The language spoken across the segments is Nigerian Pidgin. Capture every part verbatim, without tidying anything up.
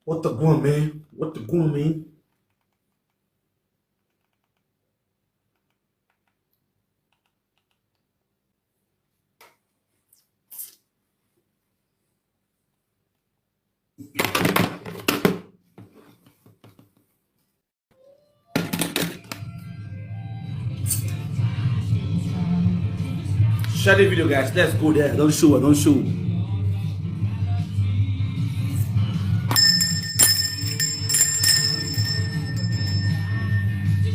What the go on, man? What the go on, man? Share the video, guys. Let's go there. Don't show, don't show.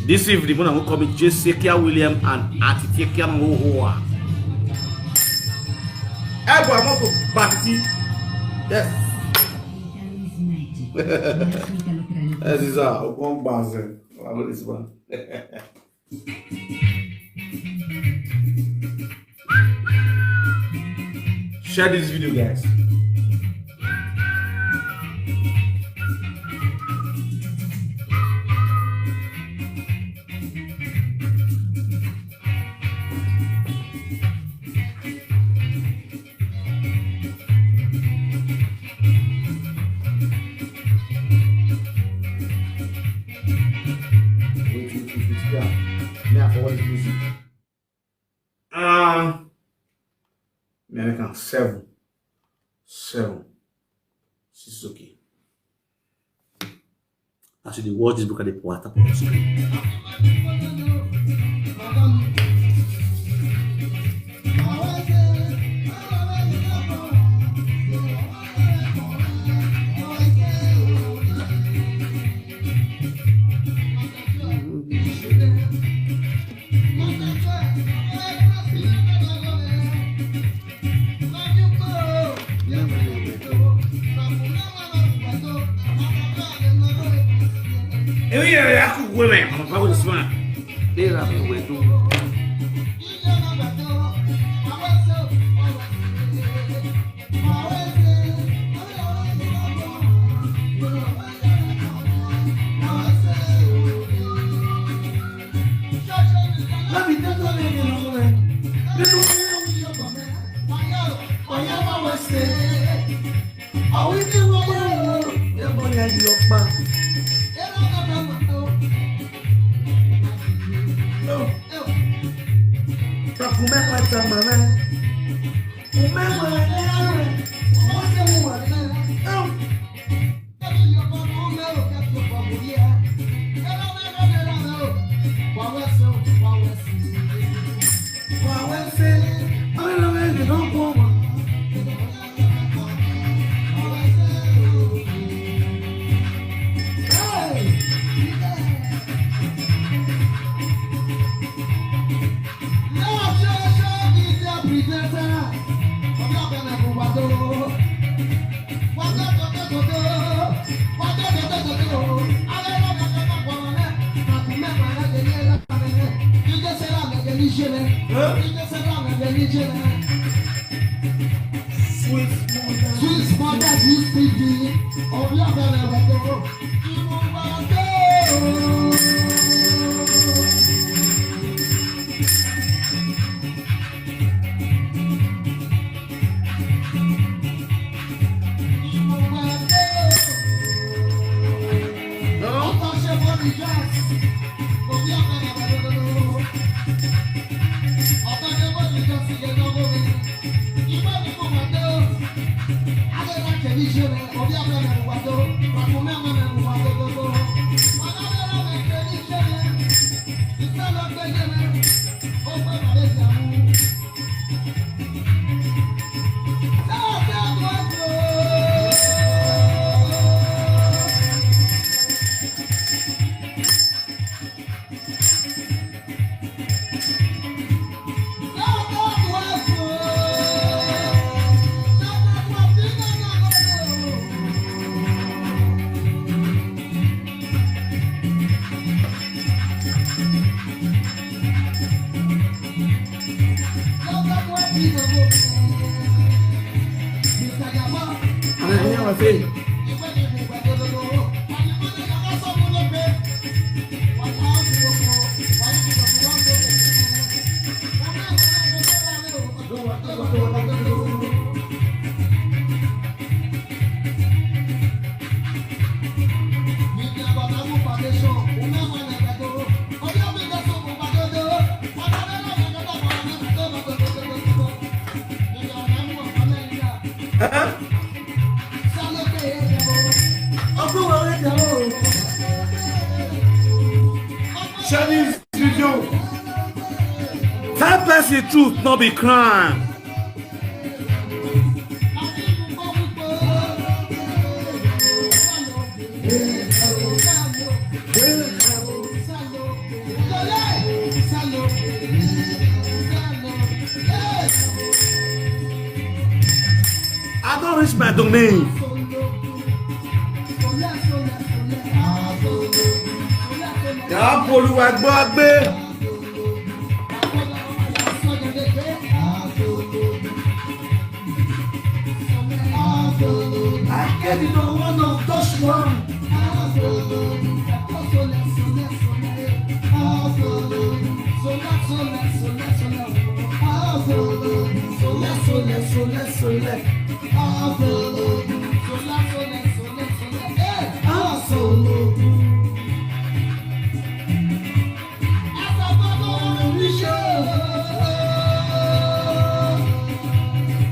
This evening, when I will come with Jessica William and Auntie Tekia Mohoa. Ebo amoko bati. Yes. Yes, is a okon banze. I will this one. Share this video, guys. Wait, wait, wait, wait. Yeah. Me, I forgot this music. Ah. Me, I make am seven. Seven. Six, okay. As you dey watch this book, I dey pour water for your screen. Èmi yẹrẹ ya kú wé mẹ, ọmọ báwo ni sọ? Léra mi wẹ̀ tó. Sweet Mother. Sweet Mother, this T V. Share this video. Tell person truth, no be crime. I don't reach my domain. Ìyá Olúwa gbọ́ gbé. I get it on one of those one.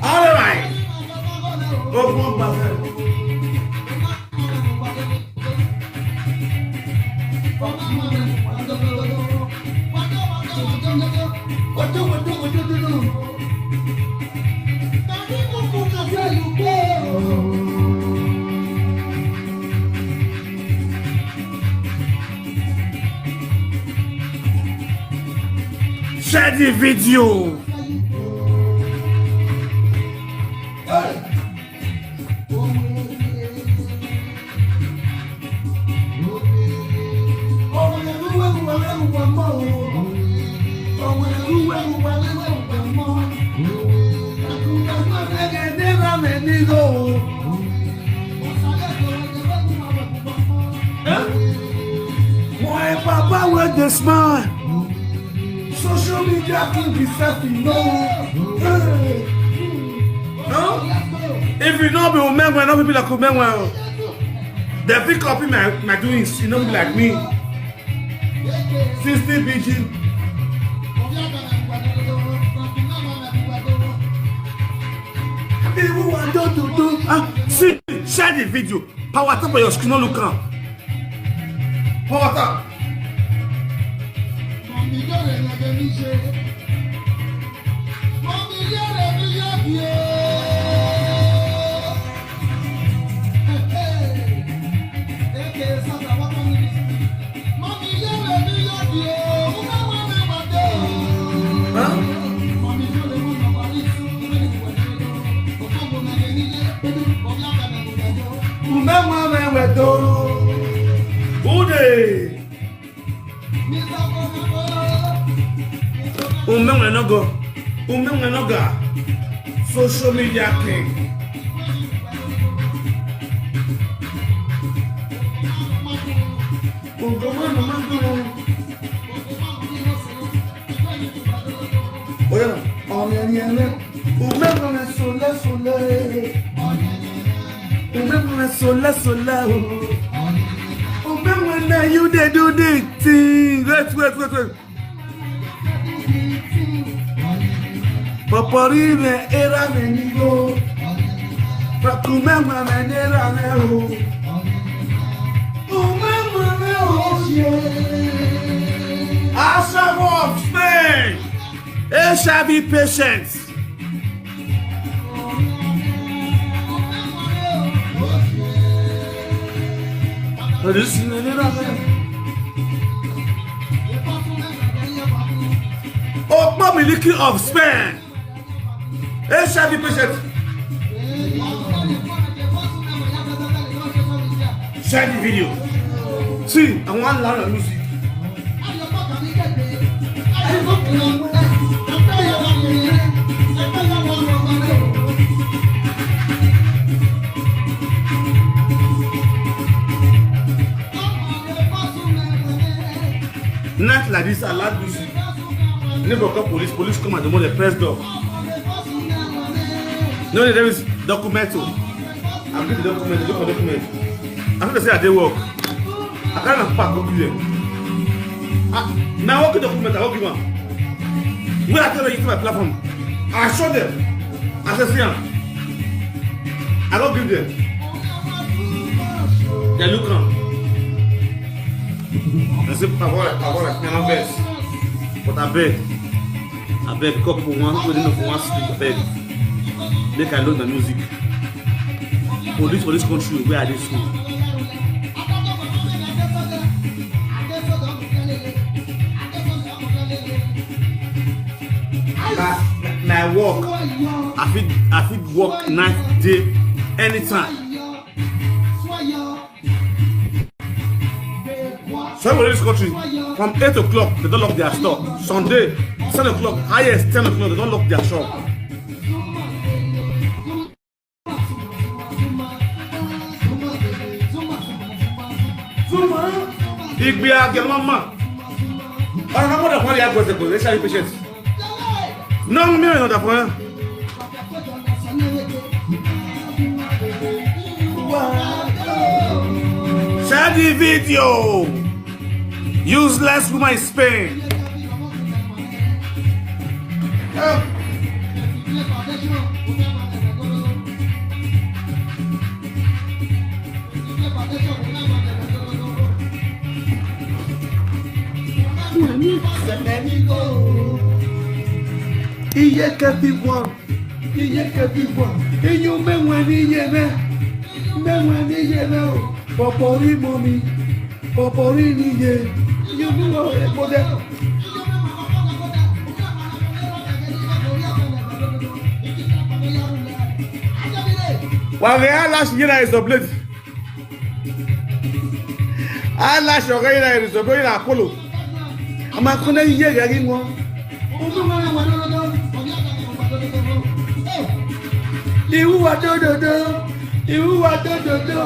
All right. Ogun gbàgbé. Share the video. My papa wey dey smile. Social media king be selfie, no. Hey. No? If you no be Umenwe, no be like Umenwe. They fit copy my, my doings, you know, be like me. Sixty B G. Everyone do do do. Ah, see, share the video. Power tap for your screen, no look am. Power tap. Umenwe wedo. Ude. Umenwe no go. Umenwe no ga. Social media king. Ugoma no mango. Oya, ọmọ ẹni ẹni. Umenwe sole sole. Umenwe sole sole o. Umenwe na you dey do the thing. Wait, wait, wait, wait. Popori me era me ni go. Pakume me me era me o. Umenwe me o ye. Ashawo of Spain. H I V patients. Okpo Miliki of Spain. H I V patient. Share the video. See, I wan learn music. Night like this, I like music. Neighbor call police, police come and the more they press door. No, there is document o. I'm going to document, look for document. I know they say I dey work. I can't pack go give them. Ah, now work document, I work give am. When I tell them use my platform, I show them. I say, see am. I don't give them. They look am. They say, "Papa, Papa, I no vex. But I beg. I beg, because people want, people dey know for one speak, I beg. Make I load my music. Police for this country, where are they school?" My, my work, I fit, I fit work night, day, anytime. So for this country, from eight o'clock, they don't lock their store. Sunday, seven o'clock, highest ten o'clock, they don't lock their shop. Igbe age mama. Ọ̀rọ̀ náà mọ̀dà fún àríyá gbọ̀nsẹ̀ kò lè ṣáà patient. Náà mú mi rìn ọ̀dà fún ẹ. Share the video. Useless woman in Spain. Iye kebi one, iye kebi one, inyu menwe ni iye ne, menwe ni iye ne o, popori momi, popori ni iye, inyu menwe o, ekpode. Wa ghe eyelash yena is a blade. Eyelash ọghe yena is a blade, yena akolo. Ama kone ye ghe ghi won. Iwu wa dododo, iwu wa dododo.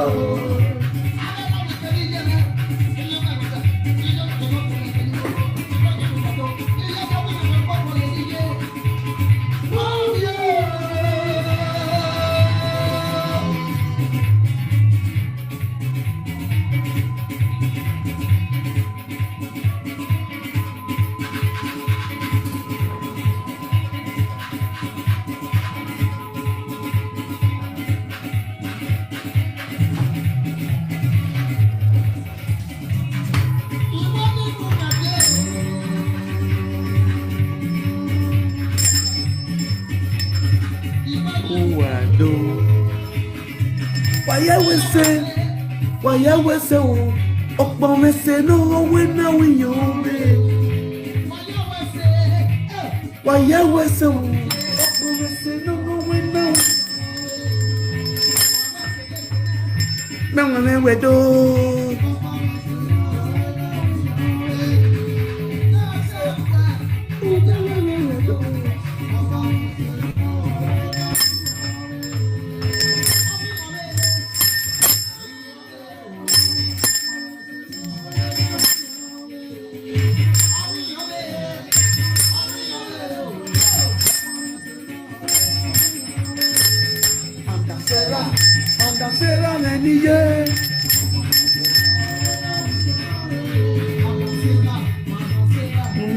Uwado. Waye wese, waye wese o. Okpon wese no we na we yo we. Waye wese o. Okpon wese no we na we. Menwe menwe do. Andasera, andasera neniye.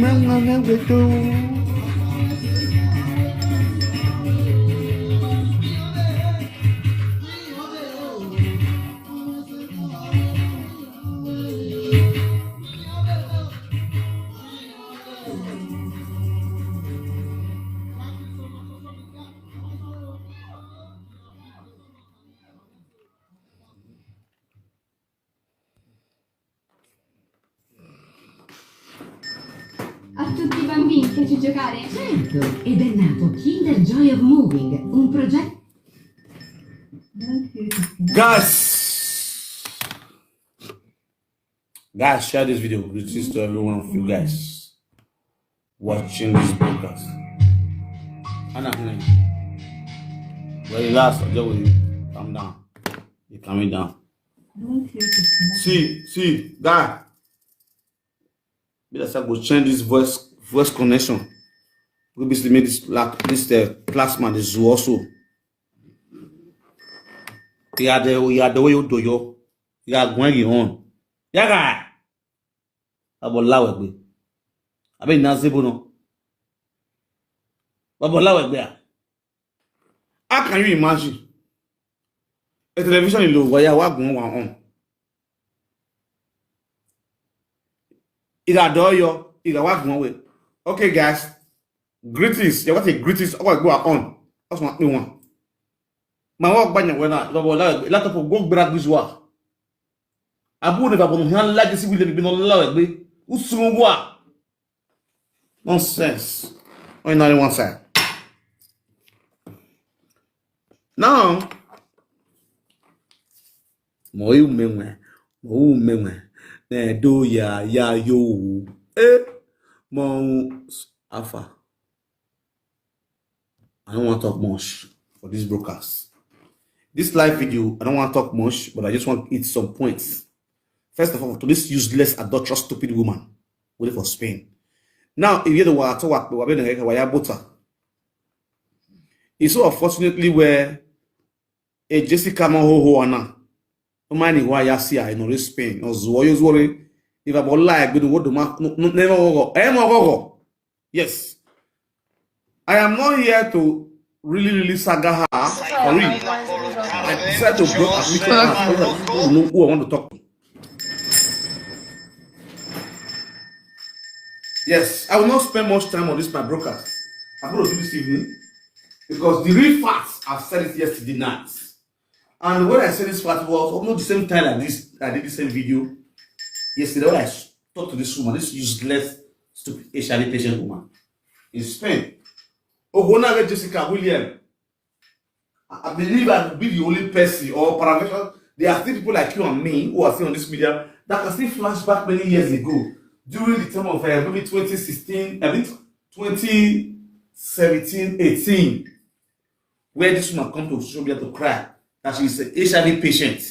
Mama, mama, weto. A tutti i bambini piace giocare? Certo, ed è nato Kinder Joy of Moving, un progetto. Guys, guys, share this video with this to every one of you guys watching this broadcast. Ana, hmm. Well, last, I just will calm down. You calm it down. See, see, guy. Be like say I go change this voice, voice connection. We be make this black, this, uh, plasma, this zoo also. Ya de, ya de we you do yo. Ya going on. Ya guy. Abo lawe gbe. Abi na zebo no. Abo lawe gbe a. How can you imagine? A television in Lugwaya, wa gun wa on. Ila doyo, ila wa gun we. Okay, guys. Greetings. You want a greetings? Oh, go on. That's what we want. My work banya when I love all that. Lot of go grab this work. Abu never bon han like this will be no la we. Usunwa. Nonsense. Only not one side. Now, mo yu menwe, mo yu menwe. Na do ya ya yo. Eh, mo afa. I don't want to talk much for this broadcast. This live video, I don't want to talk much, but I just want to hit some points. First of all, to this useless, adulterous, stupid woman waiting for Spain. Now, if you're the one to work, we're going to wire butter. It's so unfortunately where a Jessica Mahoho Anna, who mind why I see her in Spain, or Zuoyo Zori, if I bought like, we would do never go, eh, go. Yes. I am not here to really, really saga her for real. I decided to go and meet her and tell her people know who I want to talk to. Yes, I will not spend much time on this, my broadcast. I'm going to do this evening because the real facts, I've said it yesterday night. And when I said this fact was almost the same time like this, I did the same video yesterday when I s- talked to this woman, this useless, stupid H I V patient woman in Spain. Ogonage Jessica William, I I believe I will be the only person or paraventure. There are still people like you and me who are still on this media that can still flash back many years ago during the time of uh, maybe twenty sixteen, I mean twenty seventeen, eighteen, where this woman come to social media to cry that she is a H I V patient.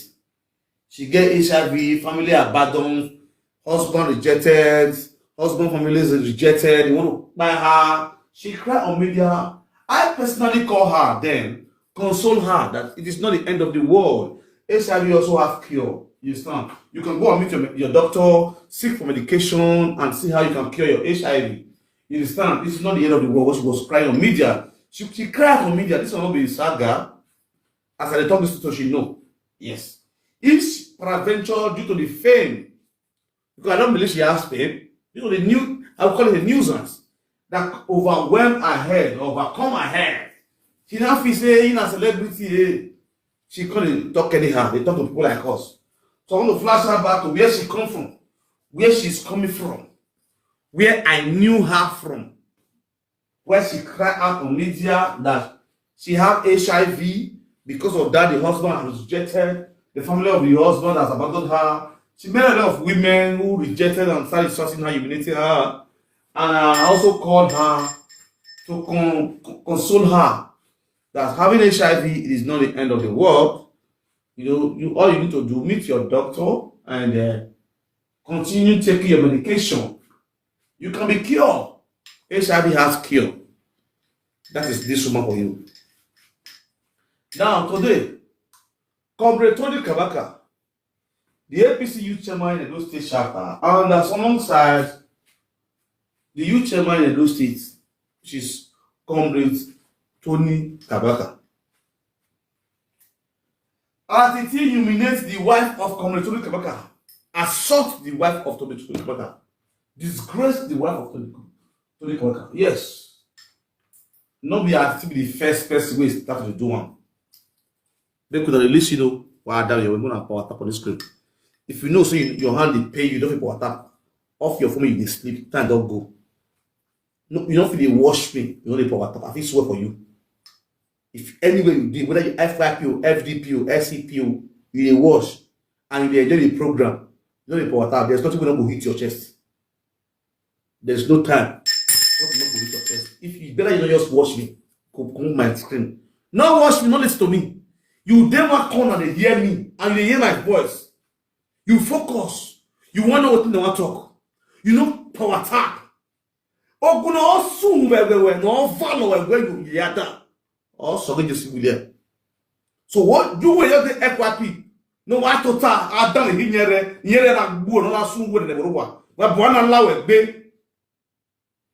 She get H I V, family abandoned, husband rejected, husband family is rejected, they want to buy her. She cried on media. I personally call her then, console her that it is not the end of the world. H I V also have cure. You understand? You can go and meet your, your doctor, seek for medication, and see how you can cure your H I V. You understand? This is not the end of the world. What she was crying on media. She, she cried on media. This will not be saga. As I talk this to her, she know. Yes. If peradventure, due to the fame, because I don't believe she has fame, due to the new, I would call it a nuisance that overwhelm her head, overcome her head. She now feel say in a celebrity, eh, she couldn't talk anyhow. They talk to people like us. So I want to flash her back to where she come from, where she's coming from, where I knew her from, where she cried out on media that she have H I V. Because of that, the husband has rejected, the family of the husband has abandoned her. She met a lot of women who rejected and started insulting her, humiliating her. And I also called her to con- con- console her that having H I V is not the end of the world. You know, you all you need to do, meet your doctor and uh, continue taking your medication. You can be cured. H I V has cure. That is this woman for you. Now, today, Comrade Tony Kabaka, the A P C youth chairman in Edo State chapter, and as alongside the youth chairman in Edo State, which is Comrade Tony Kabaka. As the thing humiliates the wife of Comrade Tony Kabaka, assault the wife of Tony Kabaka, disgrace the wife of Tony, Tony Kabaka. Yes. Not be as to be the first person wey start to do one. They could have released you know why that you were going to power tap on the screen. If you know so you, your hand dey pain you, don't feel power tap. Off your phone, you dey sleep, time don't go. No, you don't feel dey wash me, you don't dey power tap. I feel swear for you. If anywhere you dey, whether you F Y P o, F D P o, S C P o, you dey wash and you dey enjoy the program, you don't dey power tap. There's nothing wey no go hit your chest. There's no time. Nothing no go hit your chest. If you better you don't just wash me, go comot my screen. No wash me, no listen to me. You dey one corner dey hear me and you dey hear my voice. You focus. You wan know wetin dem wan talk. You no power tap. Ogun na osun wewewe na ovalo wewe you yada. Also get you see there. So what you wey just dey F Y P? No wa to ta adam hi nyere nyere na gbuo no na sun were ne wa. Wa bo na la we gbe.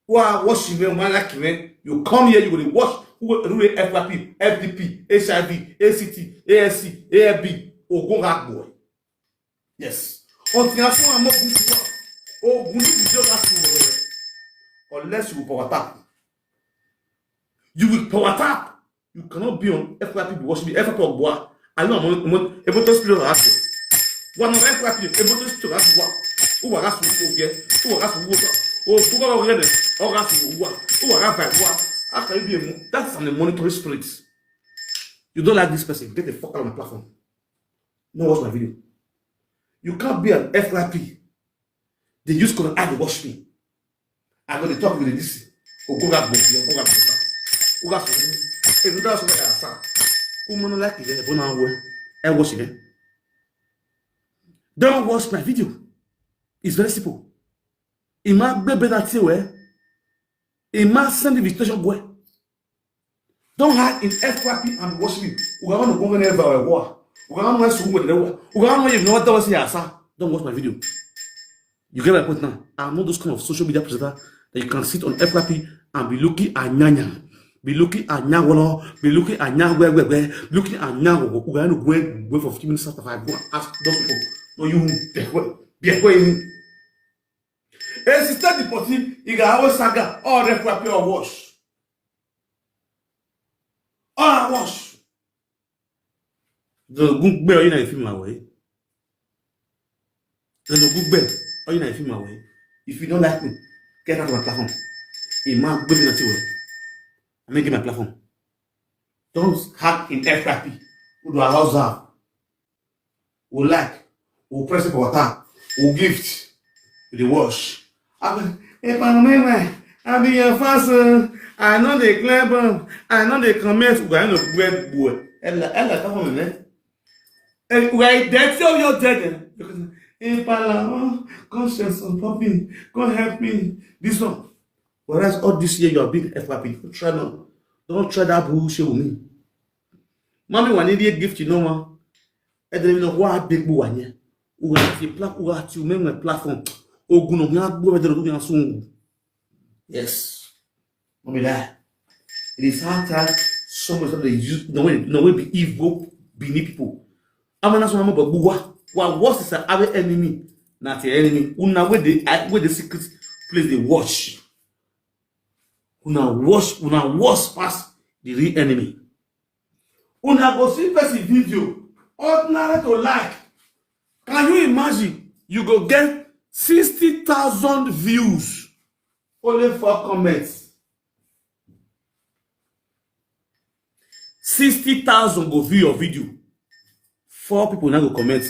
Wa wash me, wa like me. You come here, you go dey wash. Rule F Y P, F D P, H I V, A C T, A S C, A F B, Ogun Ragbo. Yes. Until I saw a more good one. Ogun, this is just as you. Unless you power tap. You will power tap. You cannot be on F Y P, be watching me. F Y P Ogboa. I know I'm on, I'm on Eboto Spirit of Africa. One of F Y P, Eboto Spirit of Africa. Who are us who get? Who are us who go? Oh, who are us who are? Who are us who are? How can you be a mo-, that's an monitoring spirit. You don't like this person, get the fuck out of my platform. No watch my video. You can't be an F Y P. They use Quran to watch me. I go to talk with this. Go go back, go go back, go back. Go back. If you don't say that, sir, who man like it? Go now, go. I watch it. Don't watch my video. It's very simple. It might be better to where it might send the invitation where. Don't hide in F Y P and watch me. We are going to go never war. We are going to who with the war. We are going to know what was here, sir. Don't watch my video. You get my point now. I'm not those kind of social media presenter that you can sit on F Y P and be looking at Nyanya, be looking at Nyawolo, be looking at Nyawewebe, looking at Nyawo. We are going to go for fifteen minutes after five. Go and ask those people. No, you be a way. A sister the party, you can always saga or F Y P or wash. Or wash. The good bear, you know, if you my way. The good bear, or you know, if you my way. If you don't like me, get out of my platform. A man, good enough to I'm making my platform. Don't hack in F Y P. Who do I house have? We like, we press it for water, we gift, we dey wash. I be, if I remember, I be your fans, uh, I know they climb up, I know they comment, we are not weird boy. Ella, Ella, come on, man. And we are dead, so you're dead. Eh? Because, eh, Pala, oh, conscience, oh, Poppy, God help me. This one. Whereas all this year you have been F Y P, don't try now. Don't try that bullshit with me. Mommy, when you gift, you know, man. I don't even know why big boy one year. Who got the plat-, who got you make my platform? Ogun no, we are going to do soon. Yes. No be lie. It is hard time. Somebody start dey use no way, no way be evil, Benin people. I'm not someone but what? What was is our enemy? Not your enemy. Una where the, where the secret place they watch. Una watch, una watch pass the real enemy. Una go see person video, ordinary to like. Can you imagine? You go get sixty thousand views, only four comments. Sixty thousand go view your video. Four people now go comment.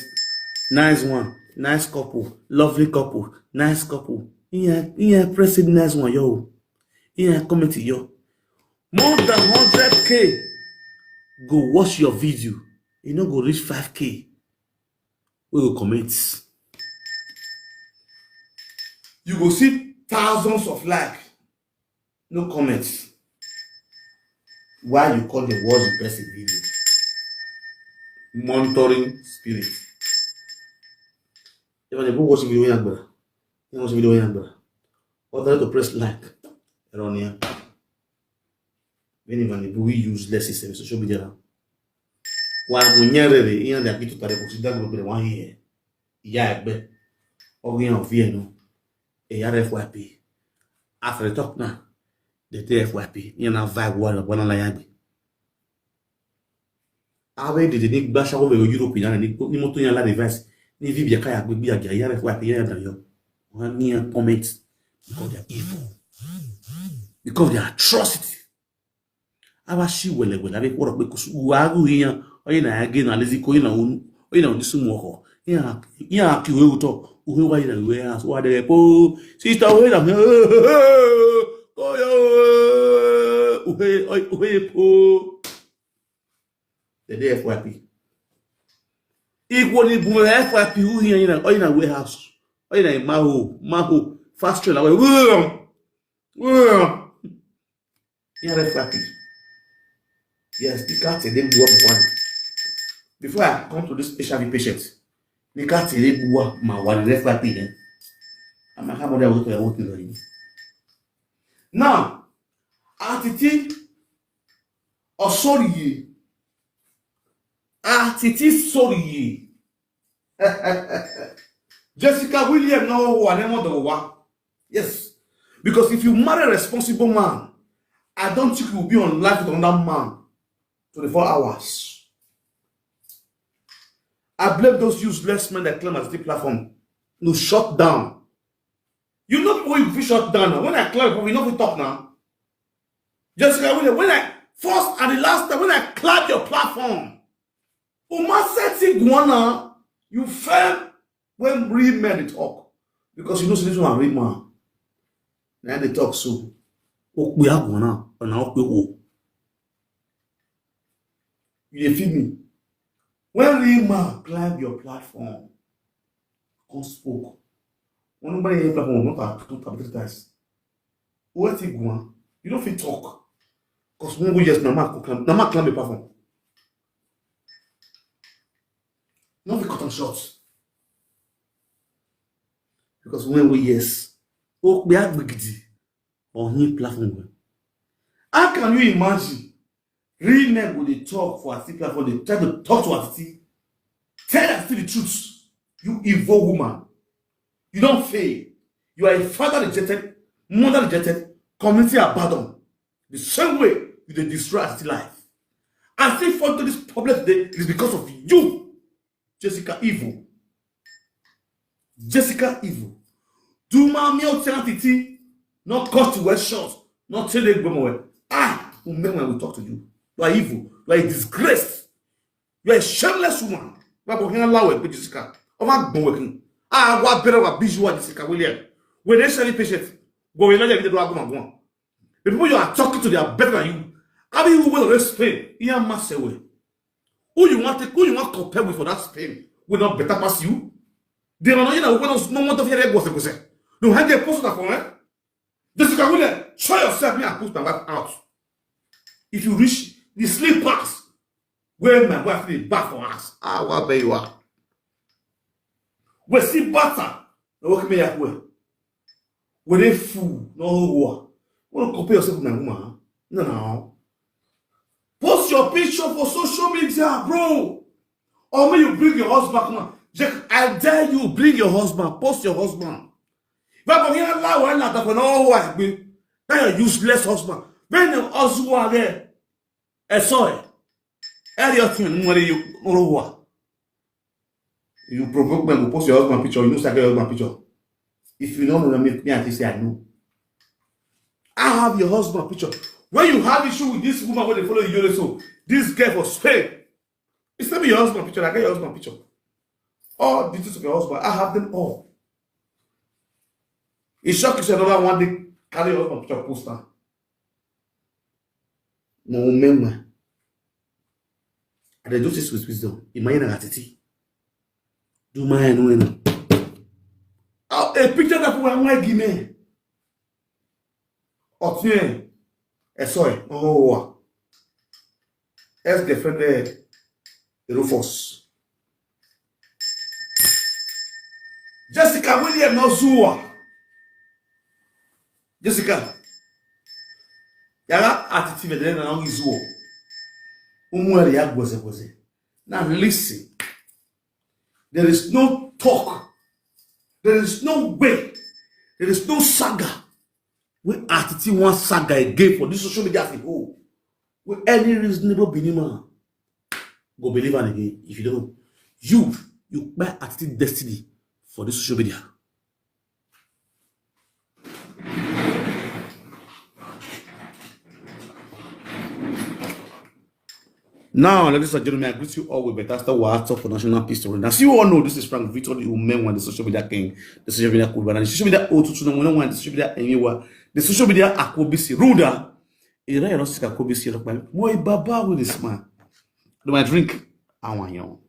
Nice one, nice couple, lovely couple, nice couple. Yeah, yeah, press it, nice one, yo. Yeah, comment it, yo. More than hundred K go watch your video. You no go reach five K. We go comment. You go see thousands of like, no comment. Why you call the world the best video? Monitoring spirit. If I go watch video, yeah, bro. You watch video, yeah, bro. What do I to press like? Around here. When even the boy useless system, social media now. Wa mo nyere re, iyan da kitu tare ko si da gbe wa here. Iya egbe. Ogun yan fi enu. E ya F Y P. After the talk now, they take F Y P. You know, vibe one of one like that. Awe de de ni gba shawo be Europe na ni, ni moto yan la device. Ni vi bi ka ya gbe bi ya ya F Y P ya da yo. Wa ni en comment. Because they are evil. Because they are atrocity. Aba shi wele wele, abe kworo pe kusu, wa gu iyan, oye na age na lezi ko, oye na un, oye na odisu mo ko. Iyan, iyan ki we uto, uhe wa ina we as, wa de po, sister we na, oye, uhe, uhe po. The day F Y P. Equally, F Y P, who here, oye na warehouse, oye na maho, maho, fast train, away. Yeah, F Y P. Yes, the cat dey go up one. Before I come to this H I V patient, the cat dey go up my one F Y P then. I'm a camera with the whole thing. Now, Atiti, Osoriye. Ah, Titi Soriye. Jessica William, no, who are them, the wa? Yes. Because if you marry a responsible man, I don't think you will be on life with another man twenty-four hours. I blame those useless men that claim as the platform. No, shut down. You know people you fit shut down now. When I clap, you know we talk now. Jessica William, when I first and the last time when I clap your platform, Uma said, "Guana, you fell when real men dey talk." Because you know, say this one real man. Now they talk so. Okwe Aguana, or na Okwe wo. You dey feel me? When real man climb your platform, come spoke. When nobody hear platform, not at two, three times. What he go on? You don't fit talk. Because one go yes, na man go climb, na man climb the platform. No fit cut am short. Because when we yes, Okwe Agbigidi on him platform. How can you imagine? Real men go dey talk for Atiti platform, they try to talk to Atiti. Tell Atiti the truth. You evil woman. You don't fail. You are a father rejected, mother rejected, community abandoned. The same way you dey destroy Atiti life. I still fall to this problem today. It is because of you. Jessica evil. Jessica evil. Do my meal tell Titi. Not cost to wear short. Not tell them go more. Ah, Umenwe will talk to you. You are evil. You are a disgrace. You are a shameless woman. Baba, here allow it, Jessica. Over go working. Ah, what better what busy what Jessica William. When they send patient, go in there, they do go. The people you are talking to, they are better than you. I mean, who will respect? Here, master way. Who you want to, who you want to compare with for that Spain? Will not better pass you. They are not, you know, we don't no want to hear was the question. No, how they post that for, eh? Jessica William, show yourself. Me, I put my wife out. If you reach the slippers, where my wife dey back for us. Ah, what where you are? We see butter. No, what me ya we. We dey fool. No war. Wanna compare yourself with my woman? Huh? No, no. Post your picture for social media, bro. Or may you bring your husband. Come on. Jack, I dare you, bring your husband. Post your husband. But when you allow one that for no wife, be that your useless husband. When the husband are there, I saw it. Area thing, what do you know what? You provoke me, go post your husband picture, you know, say I get your husband picture. If you don't know me, me, I say I know. I have your husband picture. When you have issue with this woman, when they follow you, so this girl for Spain, it's not your husband picture, I get your husband picture. All details of your husband, I have them all. It shock you, say another one day, carry your husband picture poster. No, remember. And they do this with wisdom. Imagine a Titi. Do my no no. A picture that we are my gimme. Otien. Eh, sorry. Oh, ex-girlfriend there. Rufus. Jessica William no zuwa. Jessica. Yara attitude there na no zuwa. Umwere ya gweze gweze. Now listen. There is no talk. There is no way. There is no saga. We attitude one saga again for this social media as a whole. With any reasonable Benin man, go believe am again. If you don't, you you buy attitude destiny for this social media. Now, ladies and gentlemen, I greet you all with better star war talk for national peace story. Now, see you all know this is Frank Victor, the woman one, the social media king, the social media cool, and the social media O two two, the social media anywhere, the social media Akobisi ruler. You know, you don't see Akobisi, look, man. Moi, Baba with this man. Do my drink. I want you.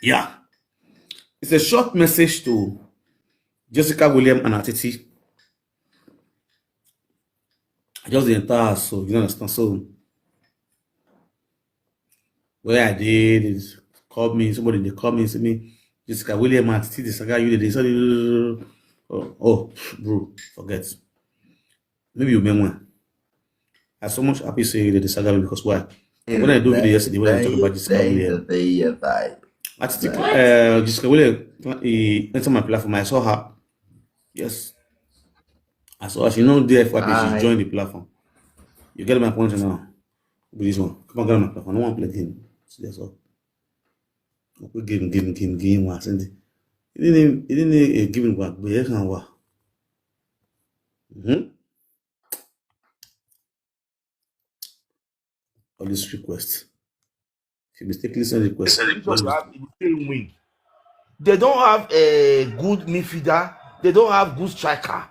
Yeah. It's a short message to Jessica William and Atiti. I just the entire house, so you don't understand. So where I did is called me, somebody they called me and said me, Jessica William and Atiti, the saga you did, they said, Oh, oh, bro, forget. Maybe you remember. I so much happy say the saga because why? When I do video yesterday, when I talk about this guy here, I think uh, this guy he enter my platform. I saw her. Yes, I saw her. She know the F Y P. She joined the platform. You get my point now. With this one, come on, get my platform. No one play game. See that's all. Okay, game, game, game, game. One, send it. He didn't, he didn't uh, give me back, but he can what? Mm-hmm. All this request. If you mistakenly send request, They don't have a good midfielder. They don't have good striker.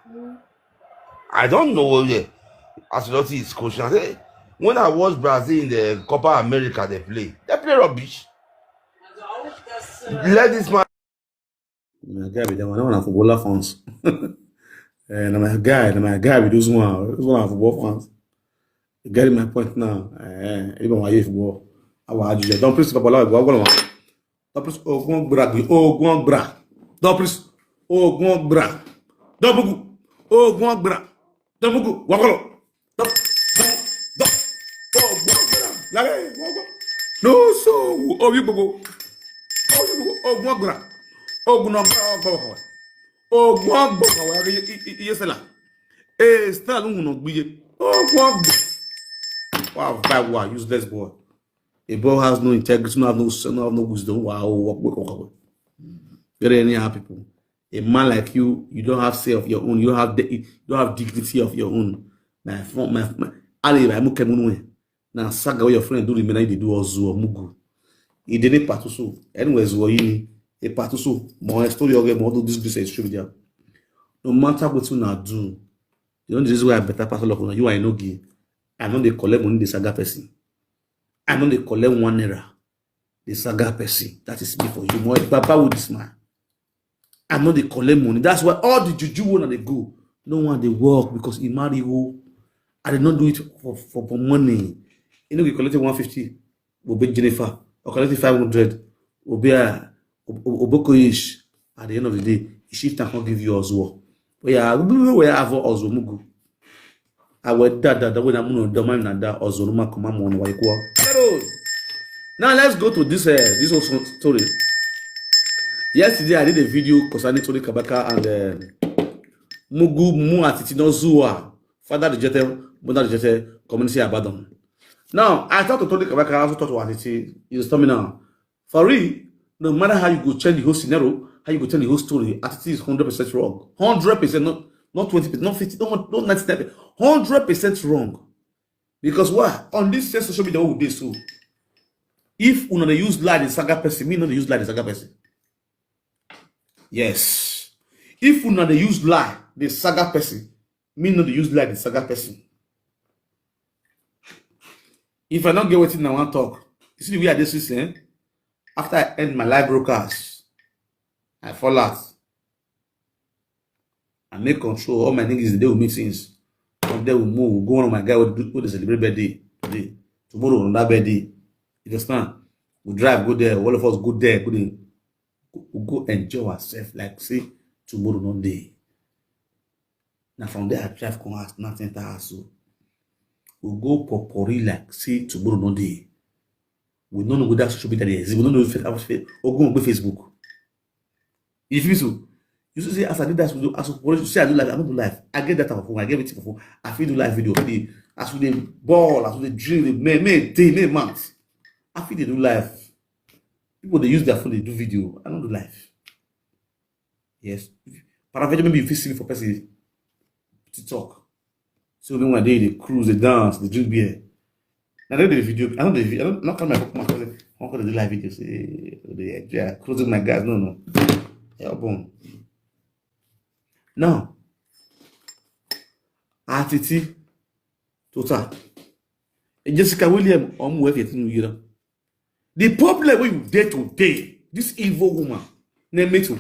I don't know. Yeah. As you notice, coach, I say, when I watch Brazil in the Copa America, they play. They play rubbish. Let this man. My guy be that one. That one na footballer fans. Eh, na my guy, na my guy be those one. Those one na football fans. You get my point now. Eh, even my youth football. I want to don't please football. I want to don't please ogun gbra gbi ogun gbra. Don't please ogun gbra. Don't bugu ogun gbra. Don't bugu wakolo. Don't don't don't ogun gbra. Lare ogun. No so obi gbogbo. Ogun gbra. Ogun gbra. Ogun gbra. Iye sela. Eh, style unu no gbiye. Ogun gbra. Wow, bad, wow, useless boy. A boy has no integrity, no have no sense, no have no wisdom. Wow, work, work, work, work. Very anyhow people. A man like you, you don't have say of your own. You don't have the, you don't have dignity of your own. My phone, my, my Ali, my mukemunu. Now saga where your friend do remain, they do ozu or mugu. He didn't patusu. Anyways, what you a patusu. More story of more do this this social media. No matter what you now do, you know this is why I better pass all of you. I know give. I know they collect money the saga person. I know they collect one naira. The saga person. That is me for you. More baba with this man. I know they collect money. That's why all the juju one they go. No one they work because he marry who. I did not do it for, for, for money. You know, we collected one fifty, we be Jennifer, or collected five hundred, we be a Obokoish. At the end of the day, he shift and come give you Ozuo. We are we have Ozuo Mugu. I will da da da when I'm no domain and that Ozuo Makuma Mono Waikwa. Now let's go to this uh, this also story. Yesterday I did a video concerning Tony Kabaka and uh, Mugu Mu Atiti no Zua, Father Rejete, Mother Rejete, Community Abandon. Now I talk to Tony Kabaka, I also talk to Atiti. You stop me now. For real, no matter how you go change the whole scenario, how you go change the whole story, Atiti is hundred percent wrong. Hundred percent, not not twenty percent, not fifty, not not ninety-nine, hundred percent wrong. Because why? On this same social media, what would they so? If una dey use lie the saga person, me not dey use lie the saga person. Yes. If una dey use lie the saga person, me not dey use lie the saga person. If I don't get wetin I wan talk, you see the way I dey since eh? After I end my live broadcast, I fall out. I make control. All my niggas dey with me since. From there we move. We go on my guy with, with the celebrate birthday today. Tomorrow another birthday. You understand? We drive go there. All of us go there. Go there. We go enjoy ourselves like say tomorrow no day. Now from there I drive come house, not enter house. So we go popori like say tomorrow no day. We no know whether social media dey exist. We no know if Facebook. If you so, you see, as I did that, as I do live, I don't do live. I get that type of phone. I get it for phone. I feel do live video. Play as we dey ball, as we dey drill, may may day, may month. I feel they do live. People they use their phone, they do video. I don't do live. Yes. Paraventure maybe you fit see me for person to talk. So then one day they cruise, they dance, they drink beer. Now they do the video. I don't do the video. I don't not call my phone. I don't call the live video. Say they are cruising my guys. No, no. Yeah, boom. Now, Atiti Total. Jessica William, um, where you think you know. The problem when you date today, this evil woman, name me too.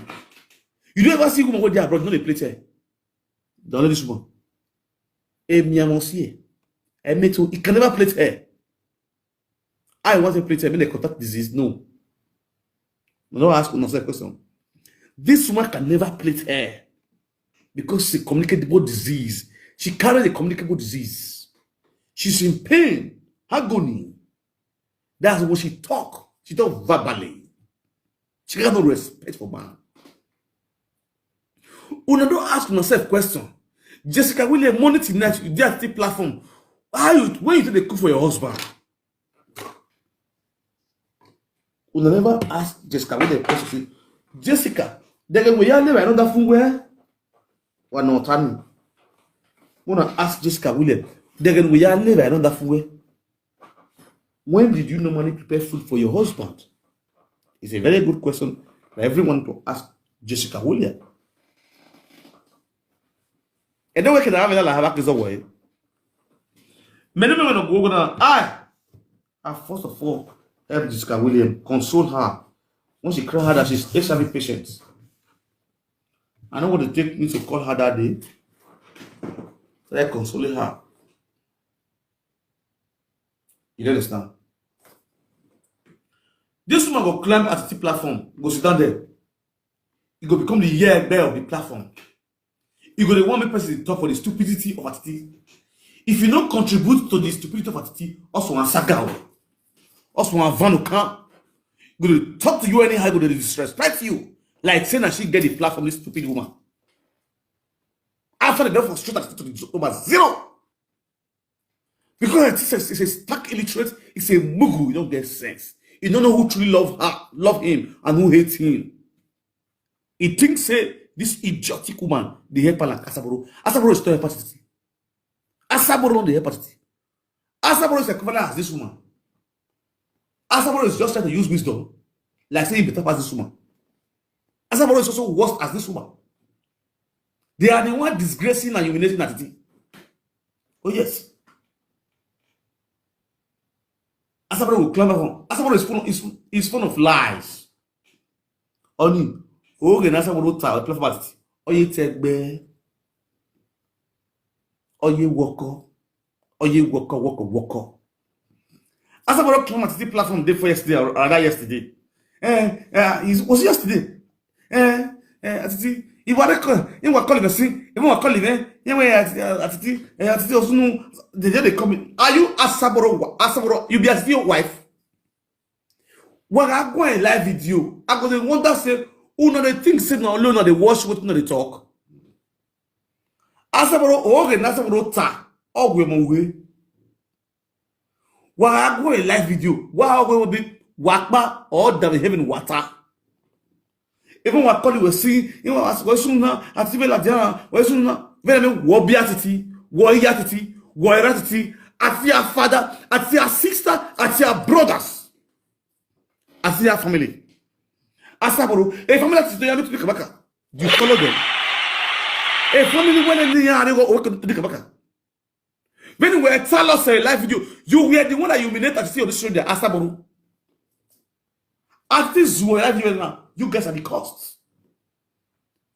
You don't ever see woman go there abroad, no they play her. Don't know this woman. Emi Amosie. Emi too, he can never play her. I want to play her, I mean the contact disease, no. No ask no question. This woman can never play her. because it's a communicable disease. She carries a communicable disease. She's in pain, agony. That's what she talk. She talk verbally. She got no respect for man. Una don ask myself question. Jessica Williams, morning till night, you dey at the platform. How you, when you take dey cook for your husband? Una never ask Jessica Williams question. Say, Jessica, they can we are never another phone where? One not time. Una ask Jessica Williams, they can we are never another phone where? When did you normally prepare food for your husband? It's a very good question for everyone to ask Jessica Williams. And then we can have another have a way. Many women go now. I, I first of all help Jessica Williams, console her. When she cry her that she's H I V patient. I know what it take me to call her that day. So I console her. You understand? This woman go climb at the platform, go sit down there. You go become the year bear of the platform. You go the one make person talk for the stupidity of Atiti. If you don't contribute to the stupidity of Atiti, also one saga, also one vanuka, go dey talk to you anyhow, go dey disrespect you. Like saying that she get the platform, this stupid woman. After the death of Straight Atiti to the number zero. Because it's a, it's a stark illiterate, it's a mugu, you don't get sense. You don't know who truly love her, love him, and who hates him. He thinks say this idiotic woman, the help her like Asaboro. Asaboro is not a party. Asaboro not the help party. Asaboro is equivalent as this woman. Asaboro is just trying to use wisdom, like saying better pass this woman. Asaboro is also worse as this woman. They are the one disgracing and humiliating Atiti. Oh yes. Asaboro will climb up. Asaboro is full of, is, is full of lies. Only, okay, na Asaboro ta, platform Atiti. Oye tegbe. Oye woko. Oye woko, woko, woko. Asaboro climb Atiti platform day for yesterday or rather yesterday. Eh, eh, is, was it yesterday? Eh, eh, Atiti, if I call, if I call him, see, if I call him, eh, yeah, where Atiti, Atiti, eh, Atiti, Osunu, they, they come in. Are you Asaboro, Asaboro, you be Atiti your wife? Well, I go in live video. I go dey wonder say, who know they think say no, no, they watch what no they talk. Asaboro, okay, Asaboro ta, oh, we mo we. Wa agwo a live video. Wa agwo will be wakpa or the heaven water. Even wa call you see, you know, as we soon now, at the Village, we soon now, very me wo be Atiti, wo Atiti, wo Atiti, at your father, at your sister, at your brothers, at your family. Asaboro, a family that is there to the Kabaka. You follow them. A family when they are go to the Kabaka. When we tell us a live video, you were the one that humiliated and see on the show the Asaboro. At this live video now, you guys are the cost.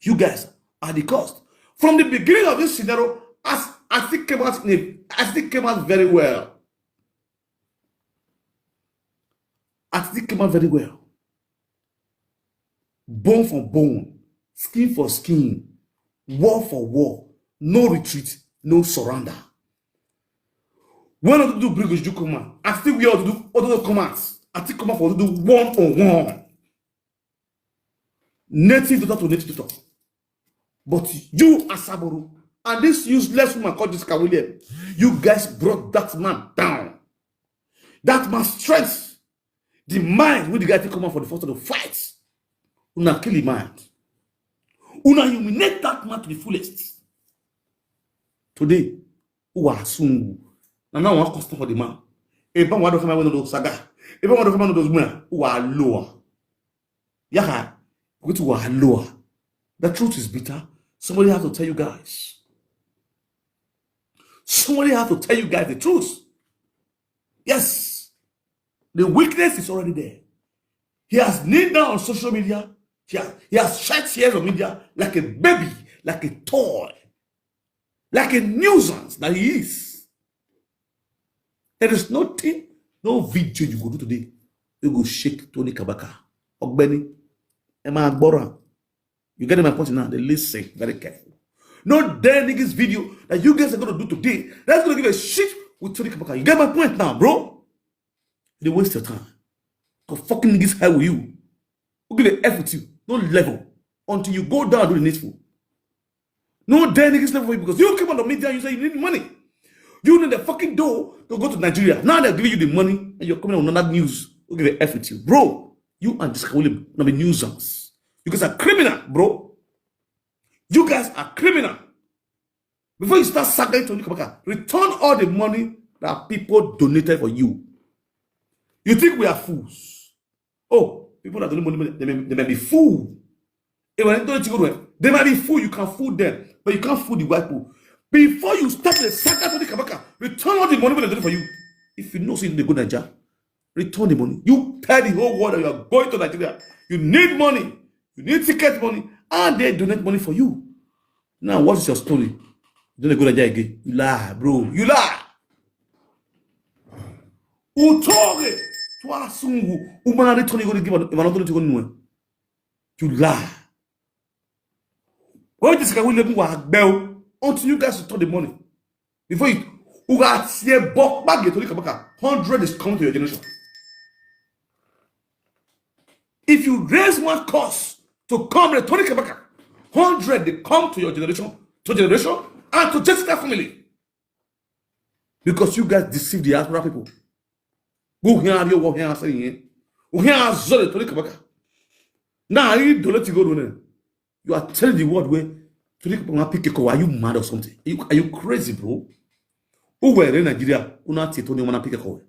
You guys are the cost. From the beginning of this scenario, as I think came out, I think came out very well. I think came out very well. Bone for bone, skin for skin, war for war, no retreat, no surrender. When Odudu bring Ojuju come out, I still wear Odudu, Odudu come out. I think come out for Odudu one on one. Native daughter to native daughter. But you, Asaboro, and this useless woman called Jessica Williams, you guys brought that man down. That man's strength, the mind with the guy to come out for the first of the fight. Una kill the mind. Una humiliate that man to the fullest. Today, who are soon? Now, now one custom for the man. If I want to come out with those saga, if I want to come out with those men who are lower, yeah, which who are lower. The truth is bitter. Somebody has to tell you guys. Somebody has to tell you guys the truth. Yes, the weakness is already there. He has kneeled down on social media. He has, he has shed tears on media like a baby, like a toy, like a nuisance that he is. There is nothing, no video you go do today. You go shake Tony Kabaka. Ogbeni, Emma Agbora. You get my point now. They listen very careful. No dare niggas video that you guys are gonna do today. That's gonna give a shit with Tony Kabaka. You get my point now, bro? They waste your time. Go fucking niggas hell with you. Who give a F with you? No level. Until you go down, do the needful. No dare niggas level for you because you came on the media, you say you need money. You need the fucking dough to go to Nigeria. Now they're giving you the money and you're coming on another news. Who give a F with you? Bro, you and this William, not be nuisance. You guys are criminal, bro. You guys are criminal. Before you start sagging to Kabaka, return all the money that people donated for you. You think we are fools? Oh, people that donate money, they may, they may be fool. If I don't go to, they might be fool. You can fool them, but you can't fool the white people. Before you start the saga to the Kabaka, return all the money they donate for you. If you know, say they go Nigeria, return the money. You tell the whole world that you are going to Nigeria. You need money. You need ticket money, and they donate money for you. Now, what is your story? You don't go Nigeria again. You lie, bro. You lie. Utoge. Twa sungu. Umana return you go to give an another to go. You lie. When this guy will let me walk bell until you guys return the money. Before you, who got here, buck back, get to Kabaka. Hundred is coming to your generation. If you raise one cost to come return Kabaka, hundred they come to your generation, to generation, and to Jessica family. Because you guys deceive the diaspora people. Go here, you go here, say here. Go here, sorry, Tony Kabaka. Now, you don't let you go to them. You are telling the world where Tony Kabaka pick a call. Are you mad or something? Are you, are you crazy, bro? Who were in Nigeria? Who not say Tony wanna pick a call?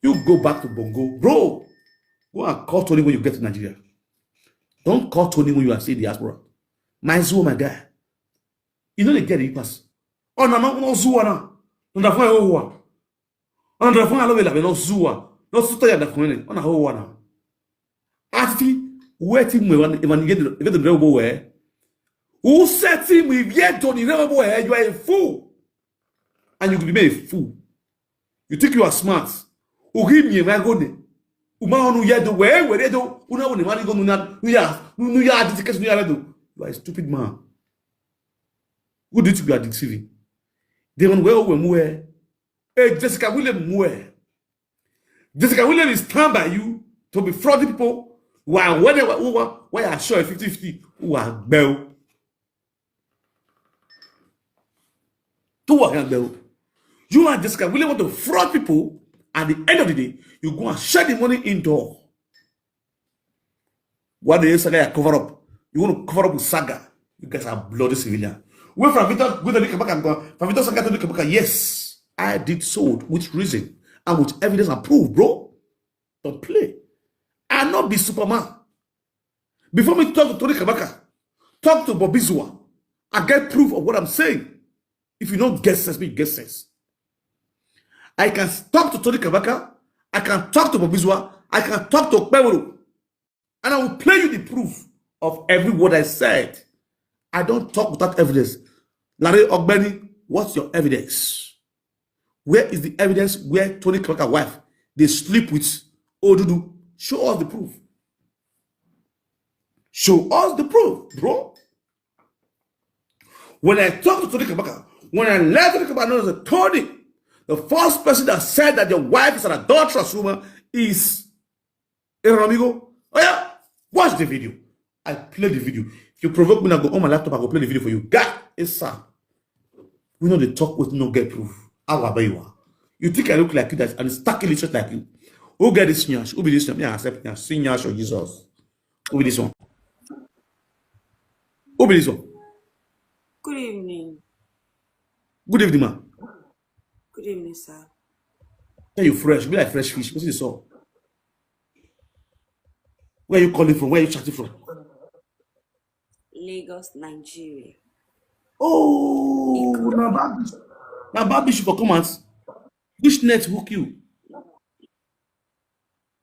You go back to Bongo, bro. Go and call Tony when you get to Nigeria. Don't call Tony when you are still in diaspora. My Zoom, my guy. You know they get the pass. Oh, no, no, no, Zuwa na. No, da fun, oh, wa. Oh, no, da fun, alo, la, no, Zuwa. No, suta ya, da fun, ne. Oh, na, oh, wa na. Ati, where team we want, if I get the, if the rebel way. Who said team we yet to the rebel way? You are a fool. And you could be made a fool. You think you are smart. Ugi mi, my God. Uma onu ya do, where, where do, una, una, mari go, una, una, una, una, dedication, una, do. You are a stupid man. Who do you think you are deceiving? They went well, we mue. Hey, Jessica William mue. Jessica William is stand by you to be frauding people. Why, why, why, why, why are sure fifty fifty? Who are bell? Two are bell. You and Jessica William want to fraud people. At the end of the day, you go and share the money indoor. What the saga cover up? You want to cover up with saga? You guys are bloody civilian. Where from Victor, Victor Kabaka, from Victor Saga to Kabaka, yes, I did so with reason and with evidence and proof, bro. Don't play. I not be Superman. Before me talk to Tony Kabaka, talk to Bobizua. I get proof of what I'm saying. If you don't get sense, me get sense. I can talk to Tony Kabaka. I can talk to Bobizua. I can talk to Okpebholo. And I will play you the proof of every word I said. I don't talk without evidence. Larry Ogbeni, what's your evidence? Where is the evidence where Tony Kabaka wife they sleep with Odudu? Show us the proof. Show us the proof, bro. When I talk to Tony Kabaka, when I let Tony Kabaka know that Tony, the first person that said that your wife is an adulterous woman is Aaron Amigo. Oh yeah, watch the video. I play the video. If you provoke me, I go on my laptop, I go play the video for you. God, it's sad. We know they talk with no get proof. How about you are? You think I look like you that and stuck illiterate like you? Who get this nyash? Who be this nyash? Me, I accept nyash. See nyash or Jesus. Who be this one? Who be this one? Good evening. Good evening, man. Good evening, sir. Hey, you fresh. Be like fresh fish. What's this all? Where you calling from? Where you chatting from? Lagos, Nigeria. Oh, now bad bitch. Now bad bitch for comments. Which net hook you? You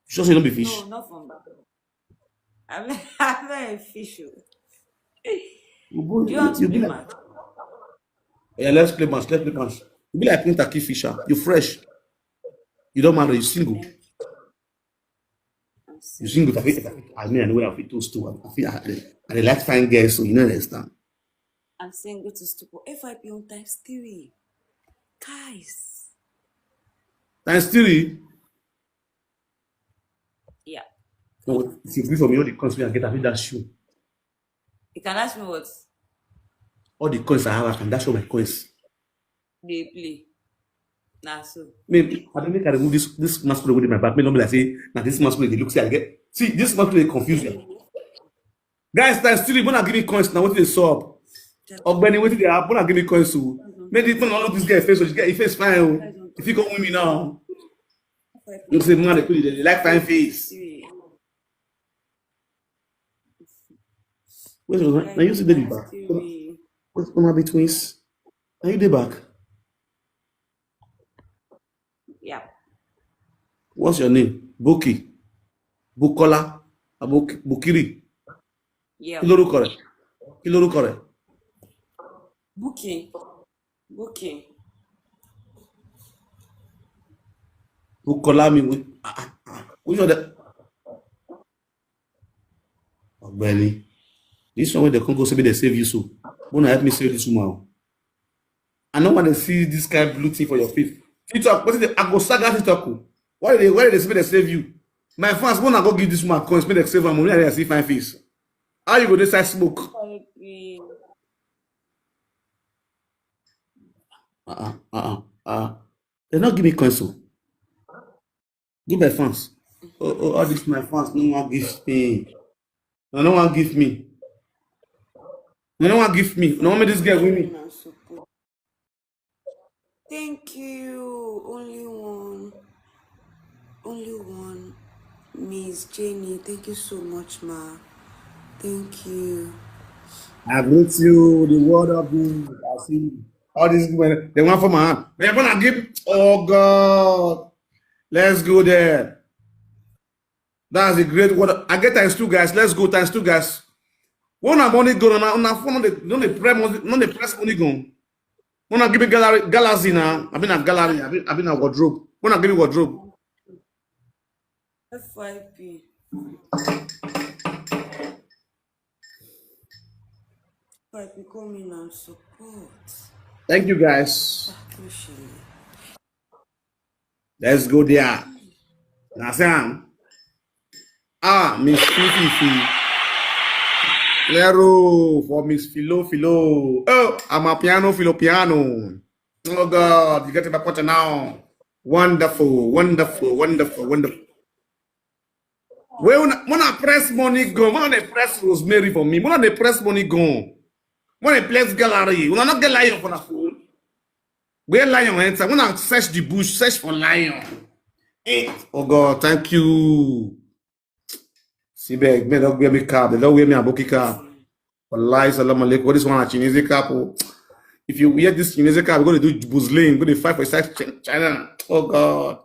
sure say no be fish? No, not from Babylon. I'm, I'm not a fish. Oh. Do you want to be mad? Yeah, let's play match. Let's play match. You be like Punta Key Fisher. You fresh. You don't marry. You single. You single. I mean, I know I fit those two. I feel I, I like fine girls, so you know understand. I'm saying go to stupor. F Y P on times three. Guys. Times three. Yeah. No, if you give for me all the coins wey I get, I fit dash you. You can ask me what? All the coins I have, I can dash all my coins. They play. Nah, so. Maybe I don't make I remove this this masquerade with my back. May not be like say now this masquerade they look say I get. See this masquerade dey confuse you. Guys, times three. When I give me coins now, what is up? Ogbeni, what did they happen? When I give me coins, so maybe if I look this guy face, so this guy he face fine. Oh. If you go win me now, you say man they put it they like fine face. Wait, now you see the back. What's gonna be twins? Are you the back? Yeah. What's your name? Buki. Bukola. Abuk Bukiri. Yeah. Kí lorúkọ rẹ? Kí lorúkọ rẹ? Booking. Booking. Bukola mi. Wi- Ah, ah, ah. Which one? The... Ogbeni. This one wey dey come go say make dem save you so. Una help me save this woman. O. I no want to see this kind blue thing for your face. TikTok, wetin dey I go saga TikTok. O. Why dey why dey say make dem save you? My fans, una go give this woman coins, make dem save am. Only I see fine face. How you go dey side smoke? Uh-uh, uh-uh, uh-uh. They not give me coins. O. Give my fans. Oh, oh, all this my fans no one give me. No, no one give me. No, no one give me. No one make this girl win me. Thank you. Only one. Only one. Miss Jenny, thank you so much, ma. Thank you. I greet you, the word of God. I see all these women. They want for my hand. They're gonna give. Oh God, let's go there. That's a great word. I get times two, guys. Let's go times two, guys. When I money go, na na phone no dey no dey press money, no dey press money go. Wanna give me gallery, galaxy now? I been a gallery. I been I been a wardrobe. Wanna give me wardrobe? F Y P. F Y P come in and support. Thank you, guys. Appreciate. Let's go there. Now, Sam. Ah, Miss Fifi. Lero for Miss Philo Philo. Oh, I'm a piano Philo piano. Oh God, you get to my quarter now. Wonderful, wonderful, wonderful, wonderful. Well, when I press money go, when I press Rosemary for me, when I press money go, when I press gallery, when I not get lion for the phone, where lion enter, when I search the bush, search for lion. Eh, oh God, thank you. See, beg, man, don't wear me cap, they don't wear me a bookie cap. Wallahi, salam alaikum. What is one Chinese cap? Oh? If you wear this Chinese cap, you're going to do Muslim, going to fight for South China. Oh God.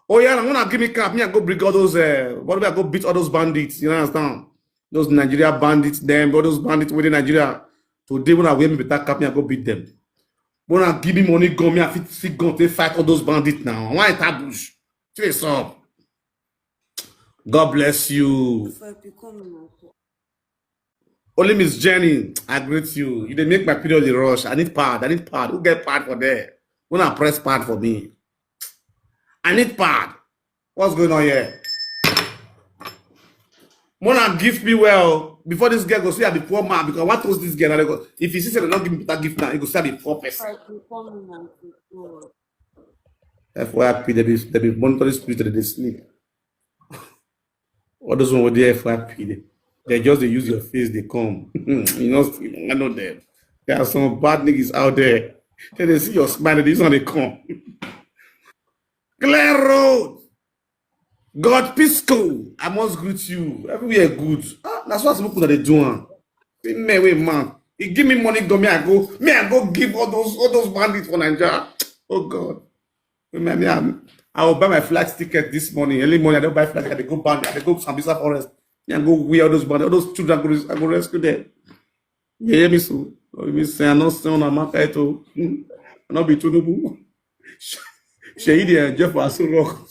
Oh yeah, I'm gonna give me cap. Me, I go bring all those. Uh, what do I go beat all those bandits? You understand? Those Nigeria bandits, them, all those bandits within Nigeria. Today, when I wear me better cap, me, I go beat them. When I give me money, gun, me, I fit see gun, they fight all those bandits now. Why tabush? Face up. God bless you. Only Miss Jenny, I greet you. You dey make my period dey rush. I need pad. I need pad. Who get pad for there? Wanna press pad for me? I need pad. What's going on here? Mona gift me well. Before this girl go see I be poor man because what was this girl? Go, if you see say they don't give me that gift now, you go see I be poor person. F Y P, they be they be monitoring spirit that they sleep. All those one with the F Y P, they, they just they use your face, they come. You know, I know them. There are some bad niggas out there. Then they see your smile, this one they come. Clear road. God Pisco, I must greet you. Everywhere good. Ah, that's what people that they do. Am. See me, wait, man. He give me money, go me, I go, me, I go give all those all those bandits for Nigeria. Oh God. Remember, me, I'm, I will buy my flight ticket this morning. Early morning, I don't buy flight ticket. I go band, I go Sambisa Forest. Me, I go where all those bandits, all those children, I go, I go rescue them. You hear me so? You mean say I not say on Amaka to? I not be Tinubu. Shahidi and Jeff Asurok.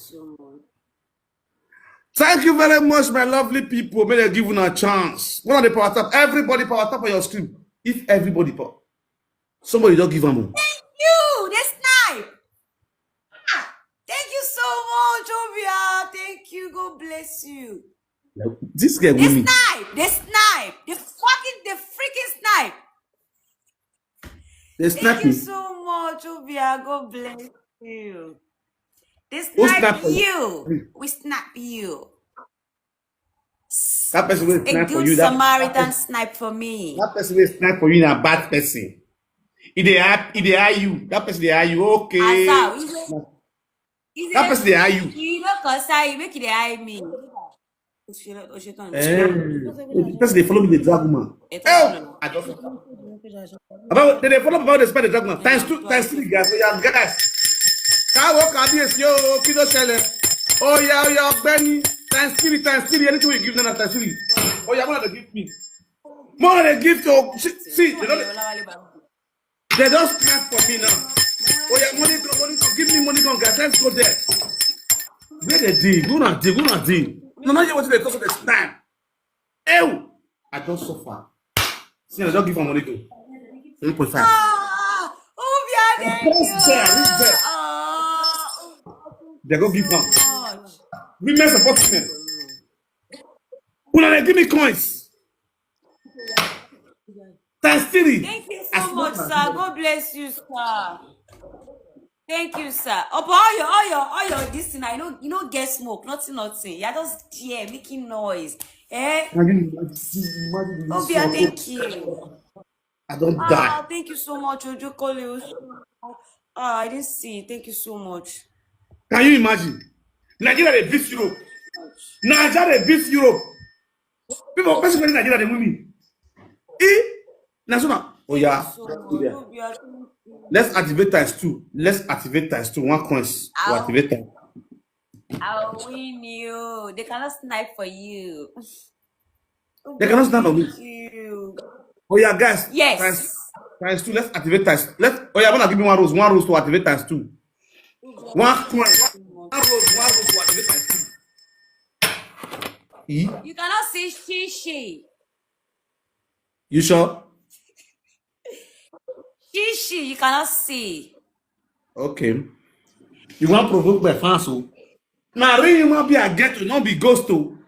Thank you very much, my lovely people. May they give you a chance. One of the power tap. Everybody power tap on your screen. If everybody pop, somebody don't give am o. You, they snipe. Ah, thank you so much, Obia. Thank you. God bless you. This girl They with me. Snipe. They snipe. They fucking, they freaking snipe. They Thank snap you me. So much, Obia. God bless you. They Who snipe snap for you? You. We snap you. That person will A snipe for good you. That, Samaritan that, snipe for me. That person will snipe for you in a bad person. If they are, if they are you, that person they are you. Okay. Asa, is it- is That it- person they are you. You know, cause I make it eye me. Eh, the person they follow me, the drag woman. Oh, I don't. About they, they follow me about they spell the drag woman. Times two, times three, guys. Oh, yeah, guys. Káwọ́ kábíyèsí o, kí ló ṣẹlẹ̀? Oh yeah, oh yeah, Benny. Times three, times three. Anything you give them times three. Oh yeah, what they give me? More they give to see, see, they don't, they don't snap for me now. Oh yeah, money gun, money gun, give me money gun, guys. Let's go there. Where they dig? Who not dig? Who not dig? No, no, you want to talk this time. Ew! I don't suffer. See, I don't give her money gun. One point five. Ah, Obia, thank Press you. there, reach there. Ah, They go give her. so much. Women support me. Una they give me coins. Times three. Thank you I so smoke much, my sir. God bless you, sir. Thank you, sir. Upon all your, all your, all your this thing, I know you know get smoke, nothing, nothing. You're just there making noise. Eh? Can you imagine? Imagine this Obia, one. Thank you. I don't die. Ah, thank you so much, Ojo Kole. Ah, I didn't see. Thank you so much. Can you imagine? Nigeria they beat Europe. Nigeria they beat Europe. People, person in Nigeria they win me. Eh? National. Oh yeah. So, Let's do that. Obia, thank you. Let's activate times two. Let's activate times two. One coins. We'll Ow. Activate times. I'll win you. They cannot snipe for you. They cannot snipe for me. Thank you. Oh yeah, guys. Yes. Times, times two. Let's activate times. Let's. Oh yeah, wanna give me one rose. One rose to activate times two. One coin. One, one rose. One rose to activate times two. E? You cannot see Shishi. You sure? Shishi, you cannot see. Okay. You want provoke my fans, so now real human being I get to not be ghost to.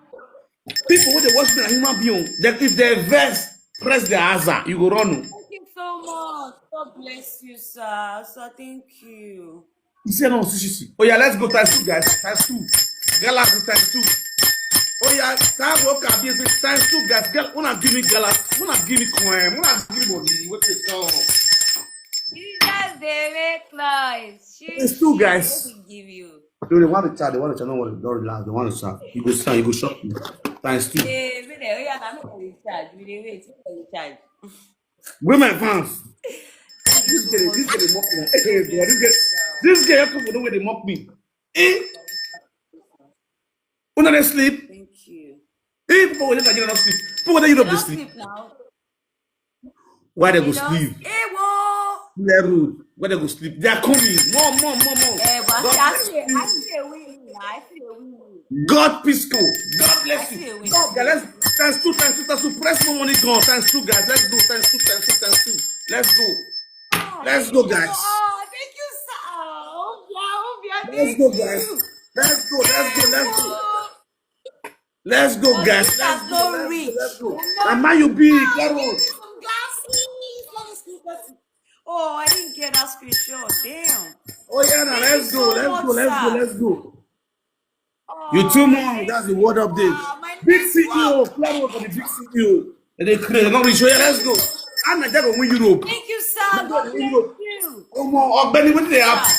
People when they watch me a human being, that if they vex, press the answer, you go run. Oh. Thank you so much. God bless you, sir. Sir, thank you. You see, no, see, see, see. Oh yeah, let's go times two, guys. Times two. Galaxy times two. Oh yeah, that work at B S A times two, guys. Girl, wanna give me gala, wanna give me coin, wanna give me money. What you call? Jesus, they make noise. It's two guys. Give you. They want to chat. They want to chat. No worry, don't relax. They want to chat. You go stand. You go shop. Times two. Hey, me there. Oh yeah, I'm not in charge. We dey wait. Make I dey charge. Where my fans? This girl, this girl dey mock me. Hey, girl, this girl, this girl, come for the way they mock me. Eh? Una dey sleep? Thank you. Eh, people wey dey Nigeria no sleep. People wey dey Europe dey Don't sleep. Sleep now. Why they go Don't- sleep? Hey, whoa. Clear road. Where they go sleep? They are coming. More, more, more, more. Eh, but God I bless see, you. I see a win. I see a win. God Pisco. God bless I see you. a win. God, guys, let's times two, times two, times two. Press more money, gone. Times two, guys. Let's go. Times two, times two, times two. Let's go. Ah, Let's thank go, you. guys. Oh, thank you, sir. Oh, yeah, oh, yeah, Let's thank go, you. Guys. Let's go. Let's go. Let's go. Oh, Let's go, oh, guys. this Let's has go. no Let's reach. go. Let's go. No. Am I you be Ah, Carol? give me some glasses. Let me see that. Oh, I didn't get that screenshot. Damn. Oh yeah, now Thank let's you go. so Let's much, go. Let's go. Sir. Let's go. Oh, You too much. thank That's the you. word update. Ah, my Big C E O. network. Plan work for the big C E O. And they create. Not reach. Yeah, let's go. And Nigeria go win Europe. Thank you, sir. Nigeria God go win bless Europe. You. Omo, Ogbeni, wetin dey happen?